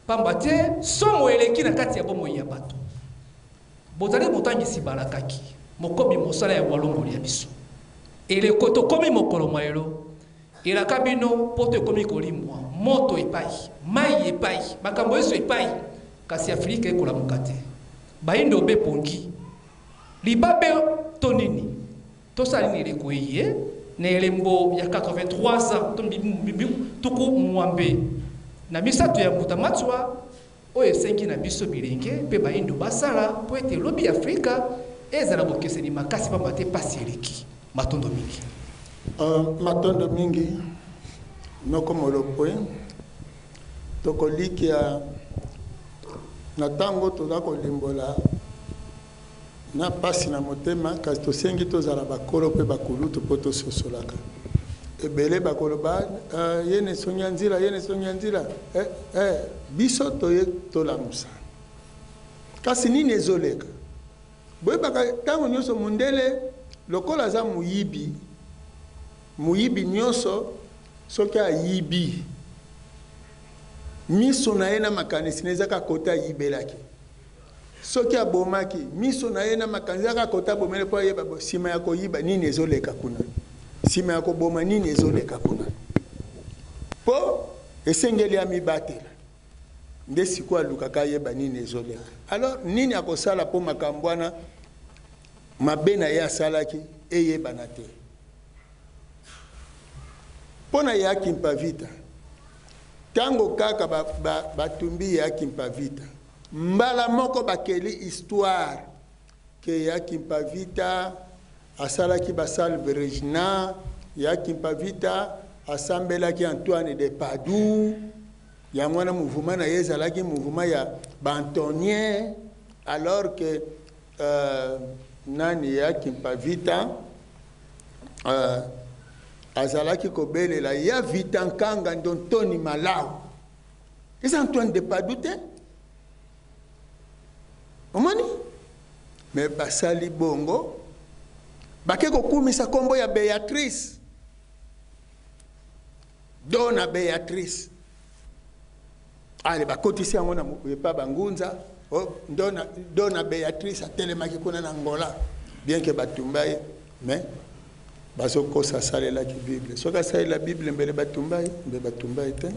Speaker 5: pamba te somo eleki na kati ya bomoi ya bato. Bozali motangisi balakaki, mokobi mosala ya Walongo lya biso. Eleko tokomi mokolo mwa lelo, elaka bino poto ekomi kolimwa, moto epai, mai epai, makambo yesu epai, kasi Afrika ekolamuka te. Bayindo be pongi, libabe to nini? Tosala nini eleko eye na elembo ya 83 ans to tuku mwambe na misato ya Mbuta Matswa oyo esengi na biso bilenge mpe bayindo basala mpo ete lobi Afrika ezala bokeseni makasi pamba te pasi eleki. Matondo mingi.
Speaker 3: Matondo mingi noko Molopwe. Tokolikia na tango toza kolimbola na pasi na motema, kasi tosengi tozala bakolo mpe bakulutu mpo tososolaka. Ebele bakoloba, ye na esongi ya nzila, ye na esongi ya nzila. Biso toye tolamusa. Kasi nini ezoleka? Boyebaka ntango nyonso mondele lokola aza moyibi, moyibi nyonso soki ayibi miso na ye na makanisi na eza kaka kota ayibelaki. Soki abomaki miso na ye na makanisi eza kaka kota abomeli mpo ayeba nsima ya koyiba nini ezoleka kuna, nsima ya koboma nini ezoleka kuna, mpo esengeli amibatela. Nde sikoyo alukaka ayeba nini ezoleka. Alors nini akosala mpo makambo wana mabe na ye asalaki eyebana te? Mpo na ya Kimpa Vita, tango kaka batumbi ya Kimpa Vita, mbala moko bakeli histoire ke ya Kimpa Vita asalaki ba Salve Regina, ya Kimpa Vita asambelaki Antoine de Padoue, yango wana mouvement na ye ezalaki mouvement ya ba Antonien, alors que nani ya Kimpa Vita azalaki kobelela ya Vita Nkanga Ndontoni Malau. Eza Antoine de Padoue te? Omoni? Mais basali bongo bake kokumisa kombo ya Beatrice, Dona Beatrice. Ale bakotisi yango na epa bangunza. Oh, Dona Beatrice atelemaki kuna na Angola, bien que batumba ye, mais bazokosa asalelaki Bible. Soki asalela Bible mbele batumba ye, mbele batumba ye te.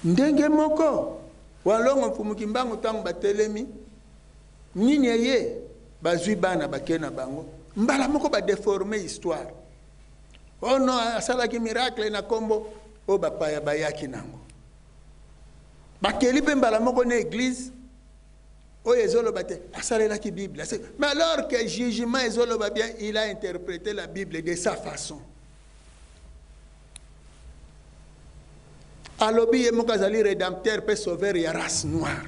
Speaker 3: Ndenge moko Walongo Mfumu Kimbangu ntango batelemi nini eye bazwi bana bake na bango mbala moko ba déformer histoire. Oh non, asalaki miracle na kombo oyo bapaya bayaki nango. Bakeli mpe mbala moko na église oyo ezoloba te asalelaki Bible. Mais alors que jugement ezoloba bien, il a interprété la Bible de sa façon. Alobi ye moko azali rédempteur pe sauveur ya race noire.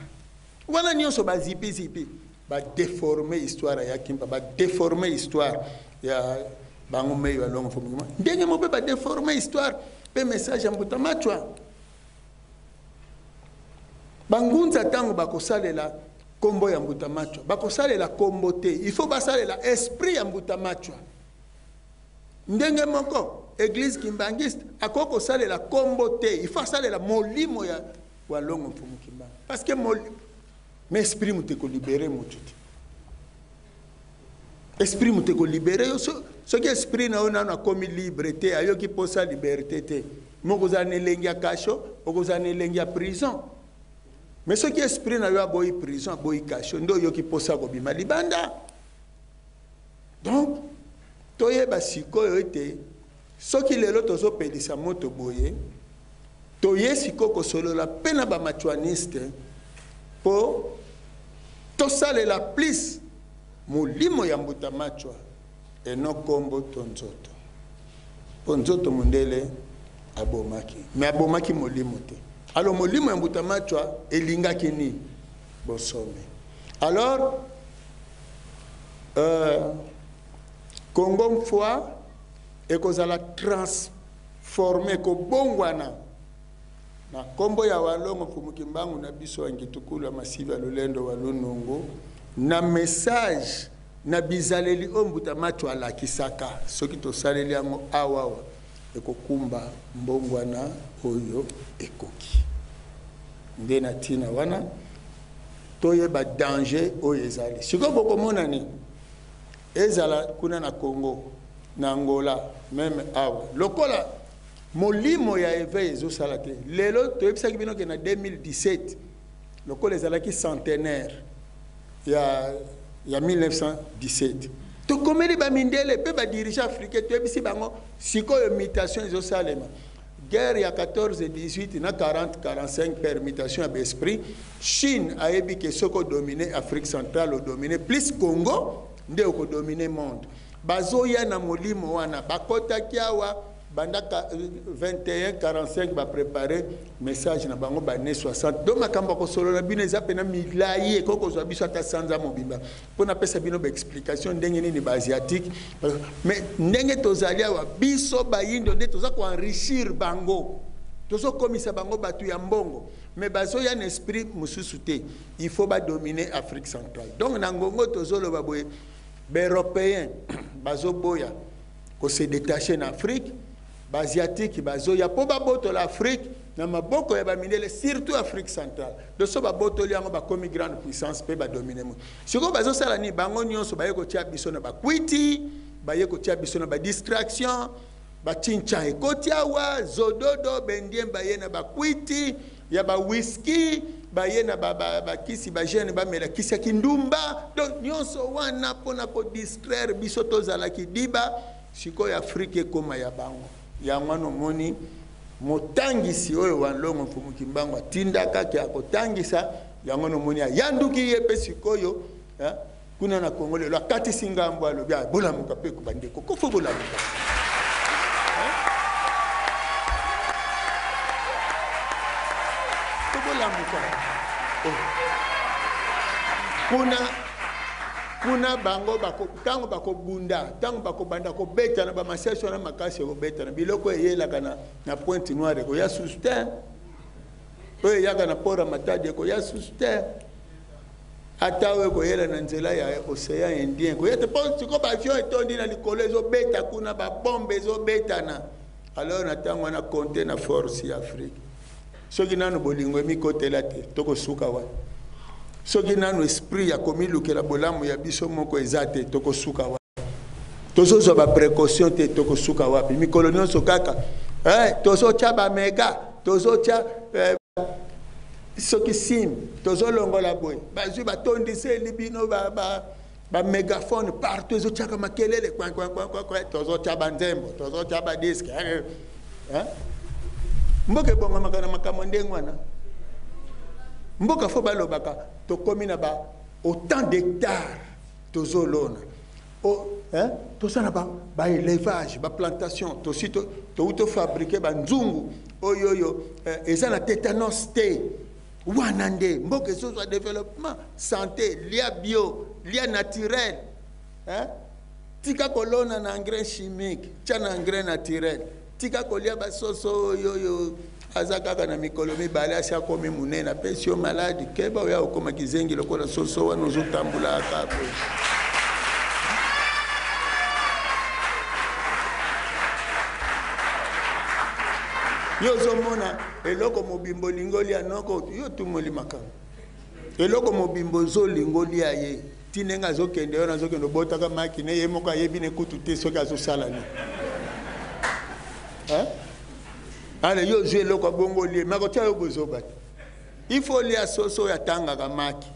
Speaker 3: Wana nyonso ba zipi zipi ba déformer histoire ya Kimpa, ba déformer histoire ya bango meyo ya longo fomikima. Ndenge moko pe ba déformer histoire pe message ya Mbuta Machwa. Bangunza tango bakosalela kombo ya Mbuta Machwa, bakosalela kombo te, il faut basalela esprit ya Mbuta Machwa. Ndenge moko église kimbanguiste akoki kosalela kombo te, il faut asalela molimo ya Walongo Mfumu Kimbangu, parce que mais esprit moto ekolibere moto te. Esprit moto ekolibere yo. Soki esprit na yo nano akomi libre te, ayoki posa liberté te, moko ozala na elengi ya cachot, okozala na elengi ya prison. Mais soki esprit na yo aboyi prison, aboyi cachot, nde oyoki posa kobima libanda. Donc toyeba sikoyo ete soki lelo tozopelisa moto boye, toye sikoyo kosolola pe na ba machuaniste po tosalela plus molimo ya Mbuta Machwa eno kombo to nzoto. Po nzoto mondele abomaki, mais abomaki molimo te. Alors molimo ya Mbuta Machwa elingaki nini? Bonsomi. Alors Congo Mfwa ekozala transforme, ekobongwana na nkombo ya Walongo Mfumu Kimbangu na biso ya Ngitukulu ya Masiva ya Lolendo wa Lunungu, na message na bizaleli oyo Mbuta Macho alakisaka. Soki tosaleli yango awawa, ekokumba mbongwana oyo ekoki. Nde na ntina wana toyeba danger oyo ezali sikoyo. Bokomona nini ezala kuna na Congo, na Angola, meme awa, lokola molimo ya éveil ezosala te. Lelo toyebisaki bino ke na 2017, lokola ezalaki centenaire ya 1917, tokomeli bamindele mpe badirigeants africain, toyebisi bango sikoyo mutation ezosalema. Guerre ya 14 18 na 40 45, permutation ya baesprit. Chine ayebi ke soki odomine Afrique centrale, odomine plus Congo, nde okodomine monde. Bazoya na molimo wana, bakɔtaki awa banda 21 45, baprépare message na bango bane 60. Donc makambo ya kosolola bino eza mpena milai, ekoki kozwa biso ata sanza mobimba mpo napesa bino baexplication ndenge nini baasiatique. Mais ndenge tozali awa, biso bayindo nde toza koenrichir bango, tozokomisa bango bato ya mbongo, mais bazoya na esprit mosusu te. Il faut badominer Afrique centrale. Donc na ngongo tozoloba boye, baeuropéen bazoboya kose détacher na Afrique, baasiatique bazoya mpo babotola Afrique na maboko ya bamindele, surtout Afrique centrale. Donc so babotoli yango, bakomi grande puissance mpe badomine mo. Sikoyo bazosala nini? Bango nyonso baye kotia biso na bakwiti, baye kotia biso na badistraction. Bacinca ekoti awa, zododo bendien, baye na bakwiti ya bawiski, baye na bakisi, bajeune bamela kisi ya kindumba. Donc nyonso wana mpona kodistraire biso, tozalaki diba. Sikoyo Afrique ekóma ya bango. Yango wana omoni motangisi oyo Walongo Mfumu Kimbangu atindaka ke akotangisa yango, nomoni ayanduki ye mpe sikoyo kuna na Kongo. Lelo akatisi ngambo, alobi: "Bolamuka mpe bandeko, kofo bolamuka, to bolamuka." Oh. Kuna bango ntango bakobunda, ntango bakobanda kobetana, bamasasi wana makasi ekobetana, biloko eyelaka na Pointe Noire ekoya susu te, oyo eyaka na port ya Matadi ekoya susu te, ata oyo ekoyela na nzela ya océan Indien ekoya te, mpo sikoyo baavion etondi na likolo, ezobeta kuna, babombe ezobetana. Alors na ntango wana, compte na force ya Afrique. Soki nanu bolingo emikotela te, tokosuka wana. Soki nanu esprit ya komilukela bolamu ya biso moko eza te, tokosuka wapi? Tozozwa baprécaution te, tokosuka wapi? Mikolo nyonso kaka tozotya bamega, tozotya soki sim, tozolongola boye, bazwi batondiseli bino bamégaphone ba partout, ezotiaka makelele kwankwankwankwa, tozotya banzembo, tozotya badisque, eh? Mboka ebongamaka na makambo ndenge wana? Mboka fo balobaka tokomi na ba autant d'hectares tozolona, hein? Tosala baélevage, ba baplantation, tosi touti tofabrike banzungu oyo oyo eza na tétanos te. Wana nde mboka ezozwa développement. Santé, lia bio, lia naturel, hein? Tika kolona na engrais chimique, tia na engrais naturel. Tika kolia basoso oyo oyo aza kaka na mikolo 2 asi akomi monene, apesi yo maladi. Keba, oya okóma kizengi lokola soso wana ozotambolaka boye. Yo ozomona eloko mobimba olingi olia, noko yo tumoli makambo, eloko mobimba ozolinga olia ye ti ndenge azokende yo nazokende obotaka maki ne ye moko ayebi ne kutu te soki azosala nini. Ale yo ozwi eloko abongo olie, makotia yo bozoba te. Il faut olia soso oyo atangaka maki,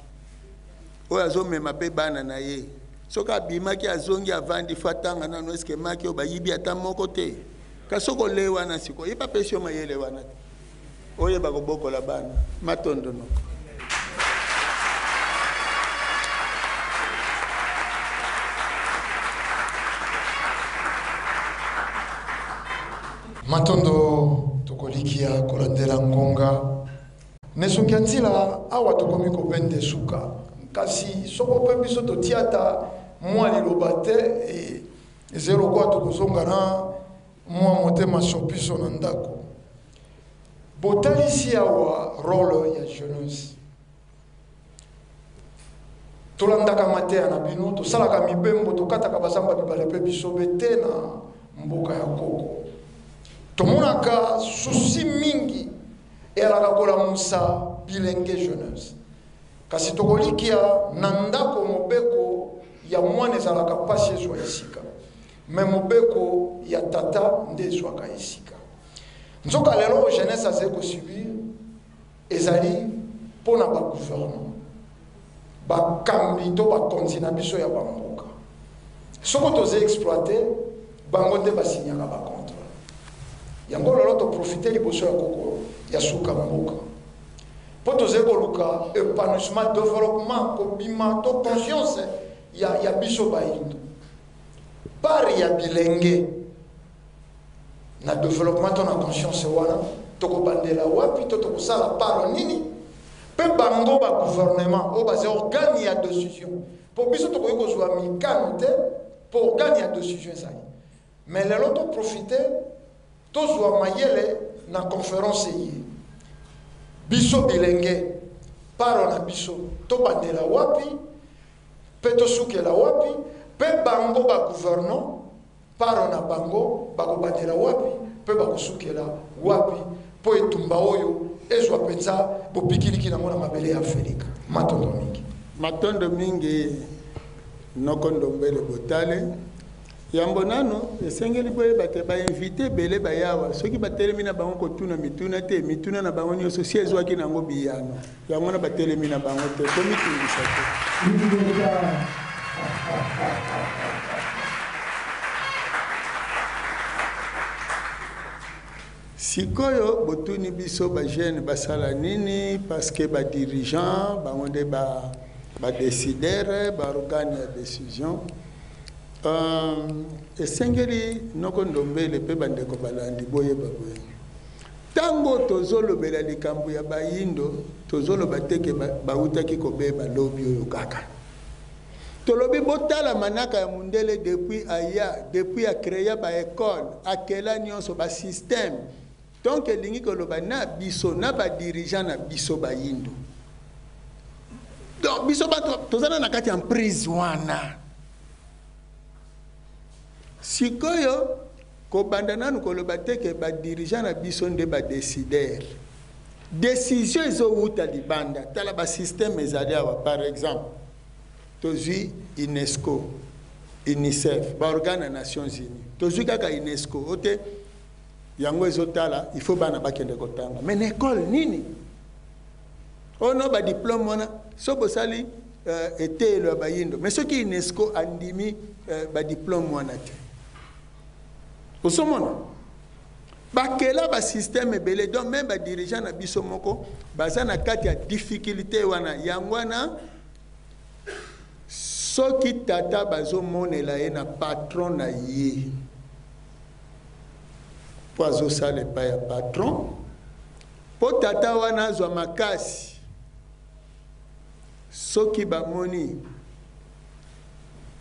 Speaker 3: oyo azomema mpe bana na ye. Soki abimaki, azongi, avandi, fo atanga nano eske maki oyo bayibi ata moko te. Kasi soki olee wana sikoyo, yeba apesi yo mayele wana te, oyeba kobokola bana. Matondo noko.
Speaker 2: Matondo. Tokolikia kolandela ngonga nesongi ya nzila awa, tokomi kobende suka. Kasi soko mpe biso totia ata mwa liloba te. Ezali lokola tokozonga na mwa motema sopiso na ndako. Botalisi awa role ya jeunesse. Tolandaka mateya na bino, tosalaka mibembo, tokataka bazamba bibale mpe bisobe te na mboka ya koko. Tomonaka souci mingi eyalaka kolamusa bilenge jeunesse. Kasi tokolikia na ndako mobeko ya mwana ezalaka mpasi ezwa esika, me mobeko ya tata nde ezwaka esika. Nzoka lelo oyo jeunesse azali kosubir ezali mpo na bagouvernement, bakambi to bakonzi na biso ya bamboka. Soko toza exploite bango nde basinyaka bacontre. Yango lelo toprofite liboso ya koko ya suka mboka mpo tozali koluka épanouissement, développement, kobima to conscience ya biso bayindo. Part ya bilenge na développement to na conscience wana tokobandela wapi to tokosala part nini mpe bango ba gouvernement oyo baza organe ya décision, mpo biso tokoki kozwa mikano te mpo organe ya décision ezali. Mais lelo toprofite tozwa mayele na conférence eye biso bilenge paro na biso tobandela wapi mpe tosukela wapi mpe bango ba gouvernement paro na bango bakobandela wapi mpe bakosukela wapi mpo etumba oyo ezwa mpenza bopikiliki nango na mabele ya Afrika. Matondo mingi.
Speaker 3: Matondo mingi noko Ndombele Botale. Yambo nano esengeli boyeba te bainvite ebele bayawa soki batelemi na bango kotuna mituna te, mituna na bango nyonso si ezwaki nango biyano, yango wana batelemi na bango te, komitungisa te. Sikoyo botuni biso bajeune basala nini parce que badirigeant bango nde badécidere, baorgane ya décision. Esengeli noko Ndombele mpe bandeko balandi boyeba boye, ntango tozolobela likambo ya bayindo, tozoloba te ke bautaki kobeba lobi oyo kaka. Tolobi botala manaka ya mundele depuis aya, depuis acréa baekole, akela nyonso basystème. Donc elingi koloba na biso na badirigeant na biso bayindo, donc biso bato tozana na kati ya emprise wana. Sikoyo kobanda nanu koloba te ke badirigeant na biso nde badécidere, décision ezowuta libanda. Tala basystème ezali awa, par exemple tozwi UNESCO, UNICEF, baorgane ya Nations Unies. Tozwi kaka UNESCO o te, yango ezotala il faut bana bakende kotanga, mais na école nini oyo badiplôme wana so bosali eteyelo ya bayindo, mais soki UNESCO andimi badiplôme wana te, osomona bakela basystème ebele. Donc même badirigeant na biso moko baza na kati ya difficulté wana. Yango wana soki tata bazomonela ye na patron na ye mpo azosala epai ya patron, mpo tata wana azwa makasi, soki bamoni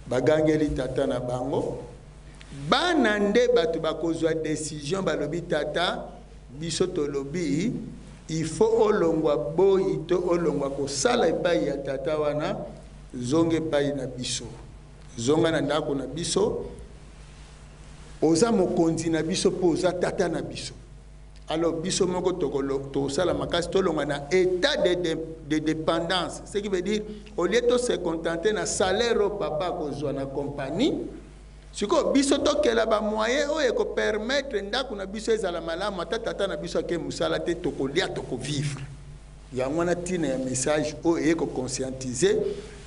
Speaker 3: bagangeli tata na bango, bana nde bato bakozwa décision. Balobi tata biso tolobi il faut olongwa boyi to olongwa kosala epai ya tata wana, zonga epai na biso, zonga na ndako na biso, oza mokonzi na biso mpo oza tata na biso. Alors biso moko tokosala makasi tolongwa na état de dépendance, ce qui veut dire au lieu to se contenter na salaire oyo papa akozwa na compagnie, sikoyo biso tokela bamoyen oyo ekopermettre ndako na biso ezala malamu, ata tata na biso ake mosala te, tokolia, tokovivre. Yango wana ntina ya message oyo eye koconscientiser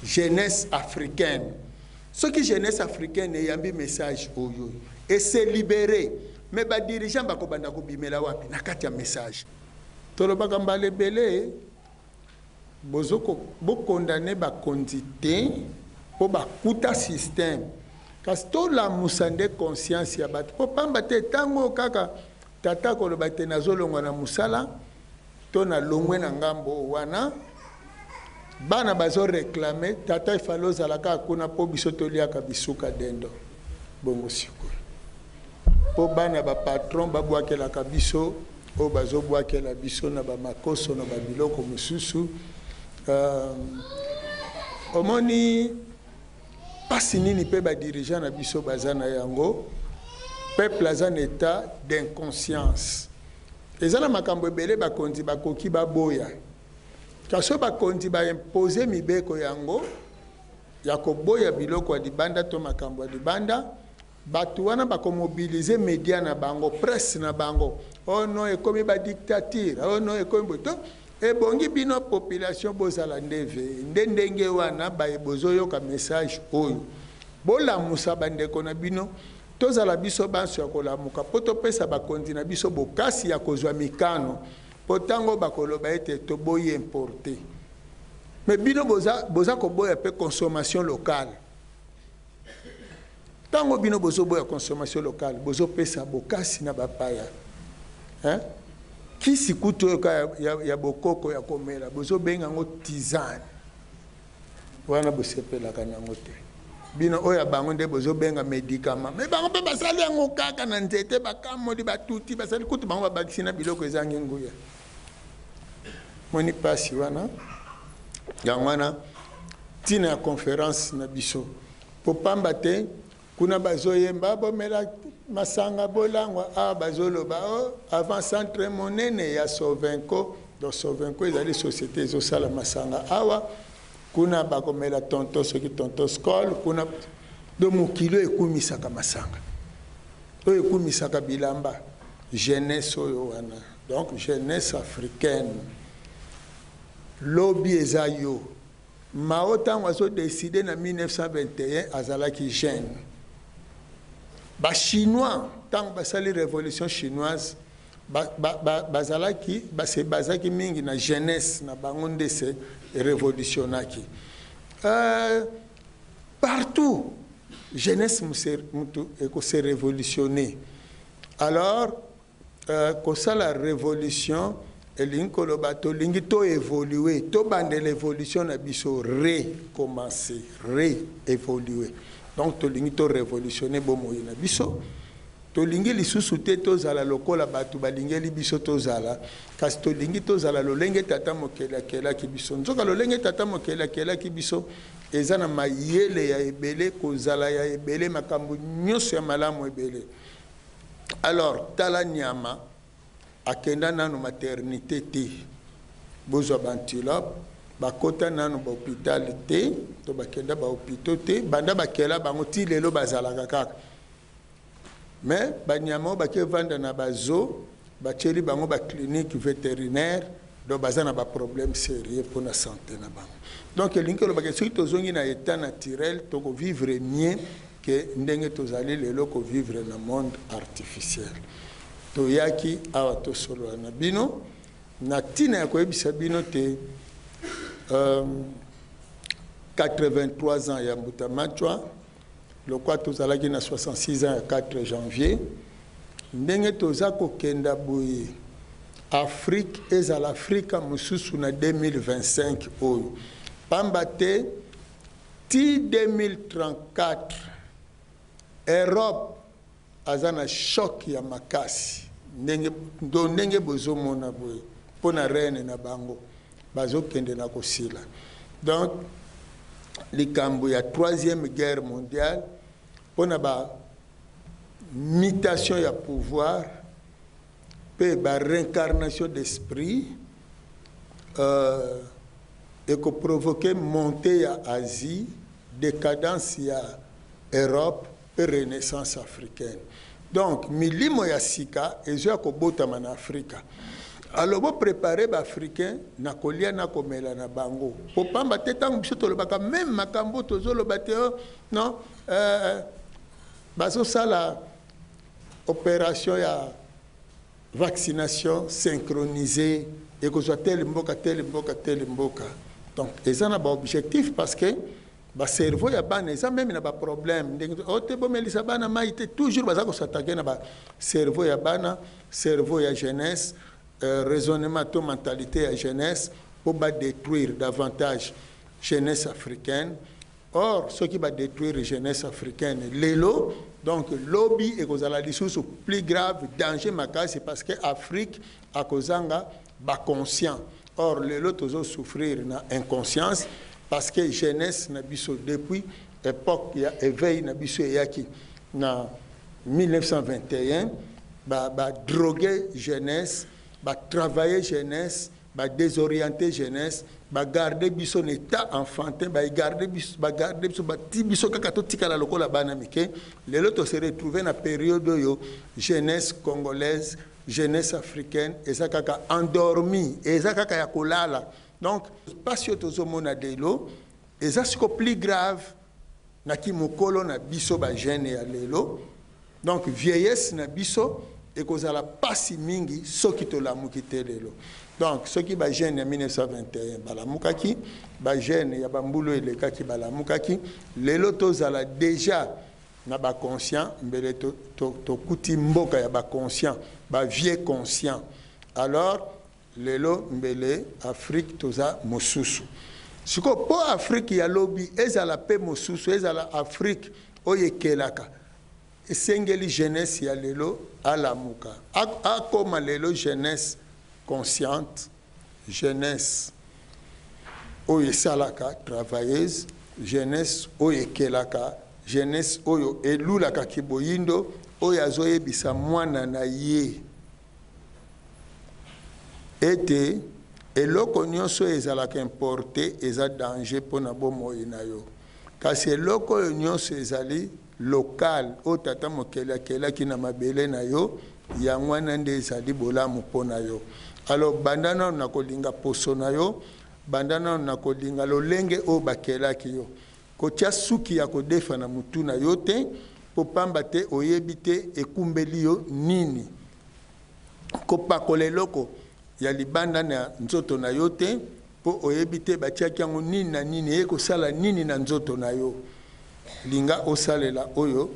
Speaker 3: jeunesse africaine. Soki jeunesse africaine eyambi message oyo ese libéré, mais badirigeant bakobanda kobimela wapi na kati ya message? Tolobaka mbala ebele, bokondane bakonzi te mpo bakuta système, kasi tolamusa nde conscience ya bato, mpo pamba te ntango kaka tata koloba te nazolongwa na mosala to nalongwe na ngambo wana, bana bazoréclamer tata efale ozala kaka kuna mpo biso toliaka bisuka dendo. Bongo sikoyo mpo bana ba patron babwakelaka biso oyo bazobwakela biso na bamakoso na babiloko mosusu. Omoni mpasi nini mpe badirigeant na biso baza na yango. Peuple aza na état d'inconscience. Eza na makambo ebele bakonzi bakoki baboya, kasi oyo bakonzi baimpose mibeko yango ya koboya biloko ya libanda to makambo ya libanda, bato wana bakomobilize media na bango, presse na bango. Oh non, ekomi badictature, oh non, ekomi boye. To ebongi bino population bozala nde ve nde ndenge wana baye bozoyoka message oyo, bolamusa bandeko na bino, tozala biso banso ya kolamuka mpo topesa bakonzi na biso bokasi ya kozwa mikano, mpo ntango bakoloba ete toboyi importe, me bino boza, boza koboya mpe consommation locale. Ntango bino bozoboya consommation locale, bozopesa bokasi na bapaya, hein? Kisi kutu oyo ka ya bokoko ya komela bozobenga yango tisane, wana bosepelaka nango te. Bino oyo ya bango nde bozobenga médicament, me bango mpe basali yango kaka na nzete, bakamoli, batuti, basali kutu bango babakisi na biloko ezangi nguya. Moni mpasi wana. Yango wana ntina ya conférence na biso, po pamba te kuna bazoyemba bomela masanga bolangwa, awa bazoloba oh, avant centre monene ya Sovenco. Donc Sovenco ezali société ezosala masanga awa, kuna bakomela tonto soki tonto Skol kuna. Do mokili oyo ekumisaka masanga, oyo ekumisaka bilamba, jeunesse oyo wana, donc jeunesse africaine, lobi eza yo. Mao ntango azodeside na 1921 azalaki jeune. Bachinois ntango basali révolution chinoise, bazalaki base bazaki mingi na jeunesse na bango nde se révolutionnaki. Partout jeunesse mutu ekose révolutionner. Alors kosala révolution elingi koloba tolingi toévolue, tobandela évolution na biso, recommencer, réévoluer. Donc tolingi torévolutionne bomoi na biso, tolingi lisusu te tozala lokola bato balingeli biso tozala, kasi tolingi tozala lolenge tata mokeli akelaki biso. Nzoka lolenge tata mokeli akelaki biso eza na mayele ya ebele, kozala ya ebele, makambo nyonso ya malamu ebele. Alors tala nyama akenda nanu maternité te, bozwa bantilope bakota nanu bahôpital te, to bakenda bahôpitaux te, banda bakela bango ti lelo bazalaka kaka. Mais banyama oyo bakevanda na bazo, batieli bango baclinique vétérinaire, donc baza na baproblème sérieux mpona santé na bango. Donc elingi kolobaka soki tozongi na état naturel, tokovivre mieux ke ndenge tozali lelo kovivre na monde artificiel. Toyaki awa tosolola na bino na ntina ya koyebisa bino te 83 ans ya Mbuta Machwa, lokwa tozalaki na 66 ans ya 4 janvier. Ndenge toza kokenda boye, Afrique ezala Afrika mosusu na 2025 oyo, pamba te ti 2034 Europe aza na choc ya makasi. Ndenge ndo ndenge bozomona boye mpo na reine na bango bazokende na kosila. Donc likambo ya troisième guerre mondiale mpo na ba mutation ya pouvoir mpe ba réincarnation d'esprit ekoprovoke montée ya Asie, décadence ya Europe mpe renaissance africaine. Donc milimo ya sika ezoya kobotama na Afrika. Alors boprépare baafricain na kolia na komela na bango, po pamba te ntango biso tolobaka même makambo tozoloba te, oh, non, bazosala opération ya vaccination synchronisée, ekozwa tel mboka, tel mboka, tel mboka. Donc eza na baobjectif, parce que bacerveau ya bana eza même na baproblème. Ndenge o te bomelisa bana mai te, toujours baza kosatake na bacerveau ya bana, cerveau ya jeunesse, raisonnement to mentalité ya jeunesse, mpo badétruire davantage jeunesse africaine. Or soki ba detruire jeunesse africaine lelo, donc lobi ekozala lisusu plus grave, danger makasi, parce que Afrique akozanga ba conscient. Or lelo tozo souffrir na inconscience parce que jeunesse na biso depuis epoque ya eveil na biso eyaki na 1921, ba droguer jeunesse, ba travailler jeunesse, ba desorienter jeunesse, ba garder biso na etat enfantin, ba garder biso, ba garder biso, ba ti biso kaka totikala lokola bana mike. Lelo to se retrouver na periode oyo jeunesse congolaise, jeunesse africaine eza kaka endormie, eza kaka ya kolala. Donc pasi oyo tozomona lelo eza siko plus grave na ki mokolo na biso ba jeune ya lelo. Donc vieillesse na biso ekozala pasi mingi soki tolamuki te lelo. Donc soki ba jeune ya 1921 balamukaki, ba jeune ya bambulu elekaki balamukaki, lelo tozala déjà na ba conscient, mbele tokuti mboka ya ba conscient, ba vieux conscient. Alors lelo mbele Afrique toza mosusu. Siko po Afrique ya lobi ezala pe mosusu, ezala Afrique oyo ekelaka, esengeli jeunesse ya lelo alamuka. Akoma lelo jeunesse consciente, jeunesse oyo esalaka travailleuse, jeunesse oyo ekelaka, jeunesse oyo elulaka kiboyindo, oyo azoyebisa mwana na ye ete eloko nyonso ezalaka importé eza danger mpona bomoi na yo, kasi eloko oyo nyonso ezali local oyo tata mokeli akelaki na mabele na yo, yango wana nde ezali bolamu mpona yo. Alors banda nano na kolinga poso na yo, banda nano na kolinga lolenge oyo bakelaki yo, kotia suki ya kodefa na mutu na yo te, po pamba te oyebi te ekumbeli yo nini, kopakola eloko ya libanda na nzoto na yo te, po oyebi te batiaki yango nini na nini, eye kosala nini na nzoto na yo. Linga osalela oyo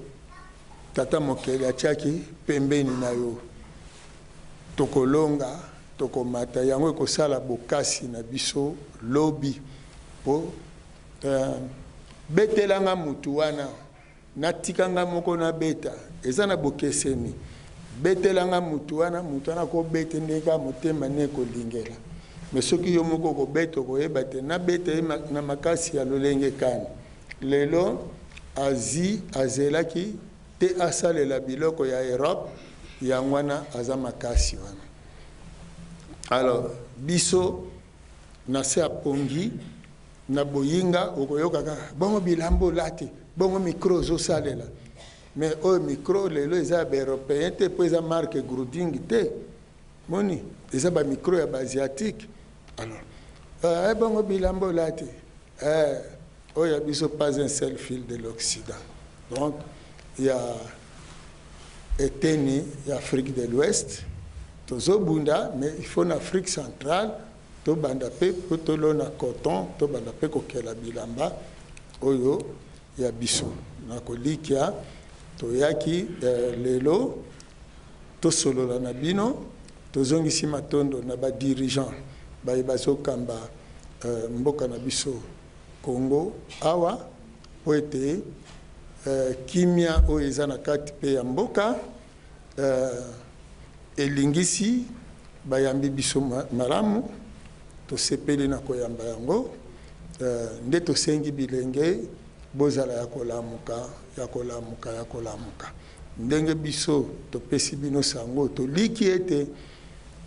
Speaker 3: tata mokeli atiaki pembeni na yo. Tokolonga, tokomata, yango ekosala bokasi na biso lobi. Po betelanga mutu wana, natikanga moko nabeta, eza na bokeseni. Betelanga mutu wana, mutu wana kobete ndenge motema ne kolingela. Mais soki yo moko kobeta okoyeba te, nabeta ye na makasi ya lolenge kani. Lelo Asie azelaki te asalela biloko ya Europe, yango wana aza makasi wana. Alors biso na se ya pongi na boyinga okoyoka kaka bongo bilamba olati, bongo micro ozosalela. Mais oyo micro lelo eza ya ba européen te, po eza marque Gruding te, moni eza ba micro ya ba asiatique. Alors bongo bilamba olati, oyo ya biso pas un seul fil de l'Occident. Donc il y a eteni ya Afrique de l'Ouest tozobunda, mais il faut na Afrique centrale tobanda pe po tolona coton, tobanda pe kokela bilamba oyo ya biso. Na kolikia toyaki lelo tosolola na bino, tozongisi matondo na ba dirigeant baye bazokamba mboka na biso Congo awa, po ete kimia oyo eza na kati pe ya mboka elingisi bayambi biso malamu, tosepeli na koyamba yango. Nde tosengi bilenge bozala ya kolamuka, ya kolamuka, ya kolamuka. Ndenge biso topesi bino sango, toliki ete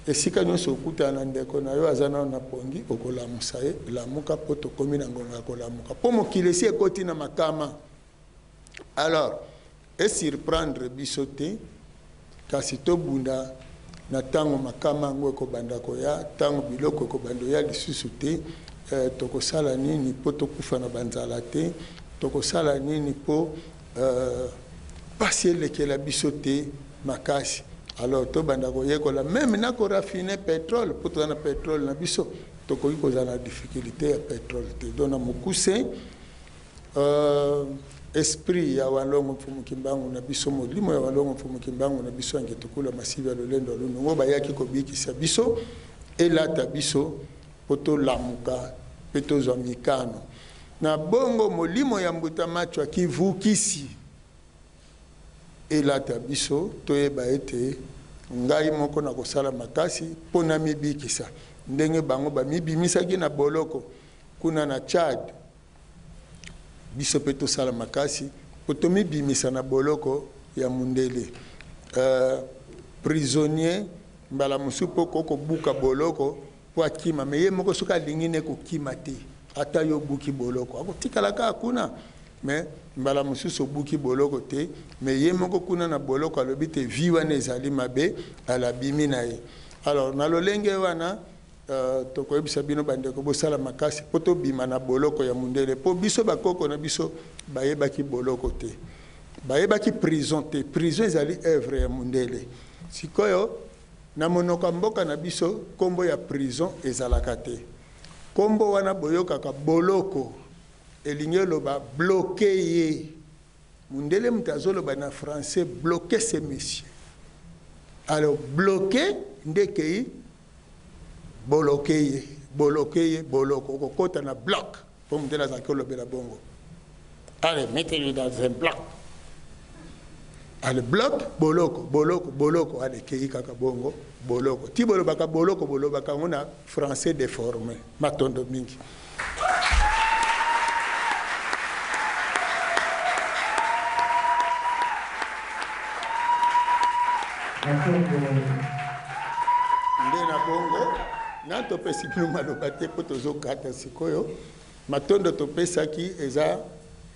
Speaker 3: esika nyonso okutana na ndeko na yo aza nano na pongi, okolamusa ye, lamuka po tokomi na ngonga ya kolamuka, po mokili esi ekoti na makama. Alors e surprendre biso te, kasi tobunda na tango makama yango ekobanda koya, tango biloko ekobanda oya lisusu te. Tokosala nini po tokufa na banzala te? Tokosala nini po pasi elekela biso te makasi? Alors tobanda koyekola meme na koraffiner pétrole, po toza na pétrole na biso, tokoki kozala na difficulté ya pétrole te. Donc na mokuse, esprit ya Walongo Mfumu Kimbangu na biso, molimo ya Walongo Mfumu Kimbangu na biso, Angetukula Masibi ya Lolendo ya Lunungo, bayaki kobikisa biso, elata biso po tolamuka pe tozwa mikano. Na bongo molimo ya Mbuta Matshwa kivukisi elata biso toyeba ete ngai moko nakosala makasi mpo namibikisa ndenge bango bamibimisaki na boloko kuna na Tchad. Biso mpe tosala makasi mpo tomibimisa na boloko ya mundele. Euh, prisonnier mbala mosusu mpo okoki kobuka boloko mpo akima, mais ye moko soki alingi ne kokima te, ata yo obuki boloko akotikala kaka kuna. Mais mbala mosusu obuki boloko te, mais ye moko kuna na boloko alobi te vie wana ezali mabe, alabimi na ye. Alors na lolenge wana Euh, tokoyebisa bino bandeko bosala makasi mpo tobima na boloko ya mundele, mpo biso bakoko na biso bayebaki boloko te, bayebaki prison te. Prison ezali œuvre ya mundele. Sikoyo na monoko ya mboka na biso nkombo ya prison ezalaka te. Nkombo wana boyokaka boloko elingi eloba bloke ye. Mundele moto azoloba na français bloke ce monsieur. Alors bloke nde ekei boloke ye, boloke ye, boloko okokota na bloc po mundele azalaki kolobela bongo. Allez, mettez-lui dans un bloc. Allez, bloc, boloko, boloko, boloko, allez, kei kaka bongo, boloko. Ti bolobaka boloko, bolobaka yango na français déformé. Matondo mingi. Nde na bongo na topesi bino maloba te mpo tozokata sikoyo. Matondo topesaki eza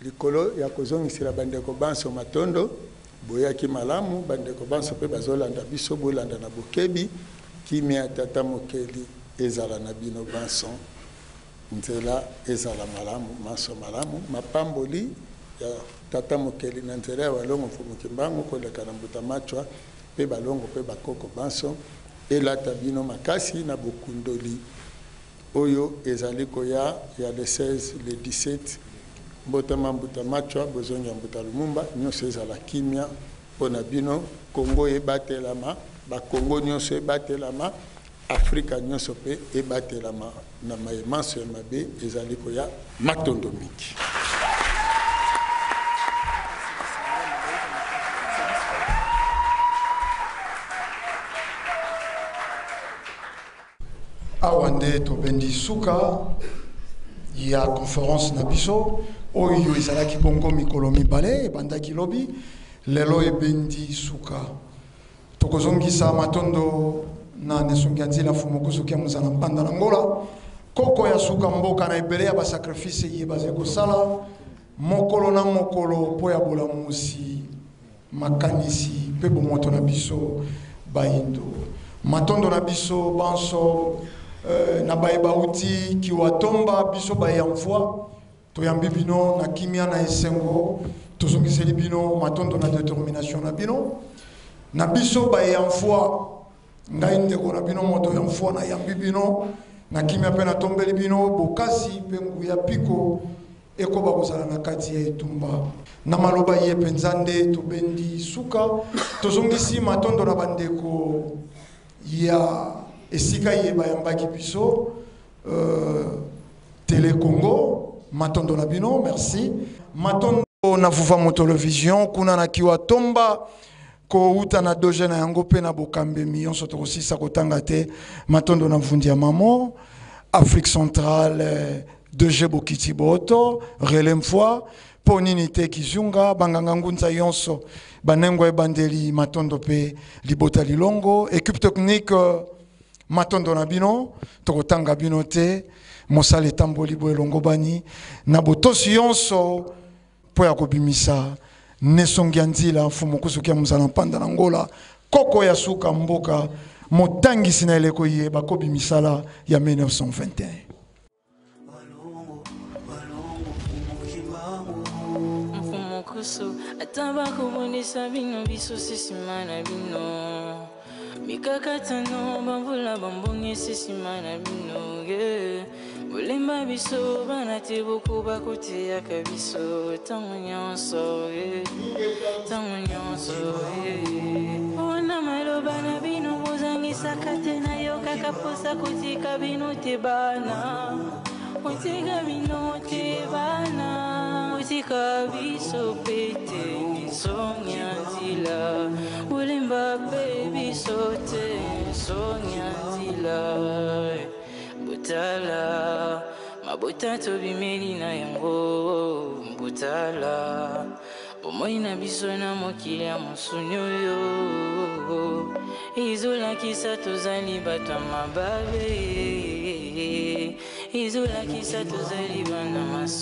Speaker 3: likolo ya kozongisela bandeko banso matondo. Boyaki malamu bandeko banso mpe bazolanda biso, bolanda na bokebi. Kimia ya Tata Mokeli ezala na bino banso. Nzela ezala malamu, manso malamu. Mapamboli ya Tata Mokeli na nzela ya Walongo Mfumu Kimbangu koleka na Mbuta Matshwa mpe balongo mpe bakoko banso elata bino makasi na bokundoli oyo ezali koya ya le 16 le 17 mbotama Mbuta Matshwa, bozongi ya Mbuta Lumumba, nionso ezala kimia mpo na bino. Congo ebatelama, ba Congo nionso ebatelama, Afrika nionso mpe ebatelama na maye manso ya mabe ezali koya. Matondo mingi.
Speaker 2: Awa nde tobendi suka ya conference na biso oyo ezalaki bongo mikolo mibale, ebandaki lobi, lelo ebendi suka. Tokozongisa matondo na Nesongi ya Nzila Mfumu Kusuki ya Muzala Mpanda na Ngola, koko ya suka mboka na ebele ya basacrifice ye bazali kosala mokolo na mokolo mpo ya bolamusi makanisi mpe bomoto na biso bayindo. Matondo na biso banso na baye bauti Kiwatomba, biso baye ya mvua toyambi bino na kimia na esengo, tozongiseli bino matondo na determination na bino. Na biso baye ya mvua, ngai ndeko na bino moto ya mvua nayambi bino na kimia mpe natombeli bino bokasi mpe nguya piko ekoba kozala na kati ya etumba. Na maloba ye mpenza nde tobendi suka, tozongisi matondo na bandeko ya esika ye bayambaki biso, Tele Congo, matondo na bino, merci. Matondo na Vuva Motolovision kuna na Kiwatomba kouta na doje na yango mpe na bokambemi nyonso tokosisa kotanga te. Matondo na Mvundi ya Mamo, Afrique Centrale, 2G Bokiti Boto, Relais Mfwa, mpo nini te Kizunga, banganga ngunza yonso, banengo ebandeli, matondo mpe libota lilongo, équipe technique, matondo na bino, tokotanga bino te, mosala etamboli bo elongo bani na botosi yonso mpo ya kobimisa nesongi ya nzila mfumu kusuki ya mozala mpanda na Ngola, koko ya suka mboka, motangisi na eleko ye bakobi misala ya 1921.
Speaker 1: Mfumu Kusu, ata bakobundisa bino biso se nsima na bino, mikakatano bamvula bambongisi nsima na bino, yeah. Bolemba biso bana te bokoba koteyaka biso ntango nyonso, yeah. Ntango nyonso, yeah. Mpona maloba na bino bozangisaka te, nayokaka mposa kotika bino te bana. Kotika bino te bana, kotika biso pe te, sonia nzila, bolemba pe biso te, sonia nzila. Botala mabota tobimeli na yango, botala bomoi na biso na mokili ya mosuni oyo ezolakisa tozali bato ya mababe, ezolakisa tozali bana masumu.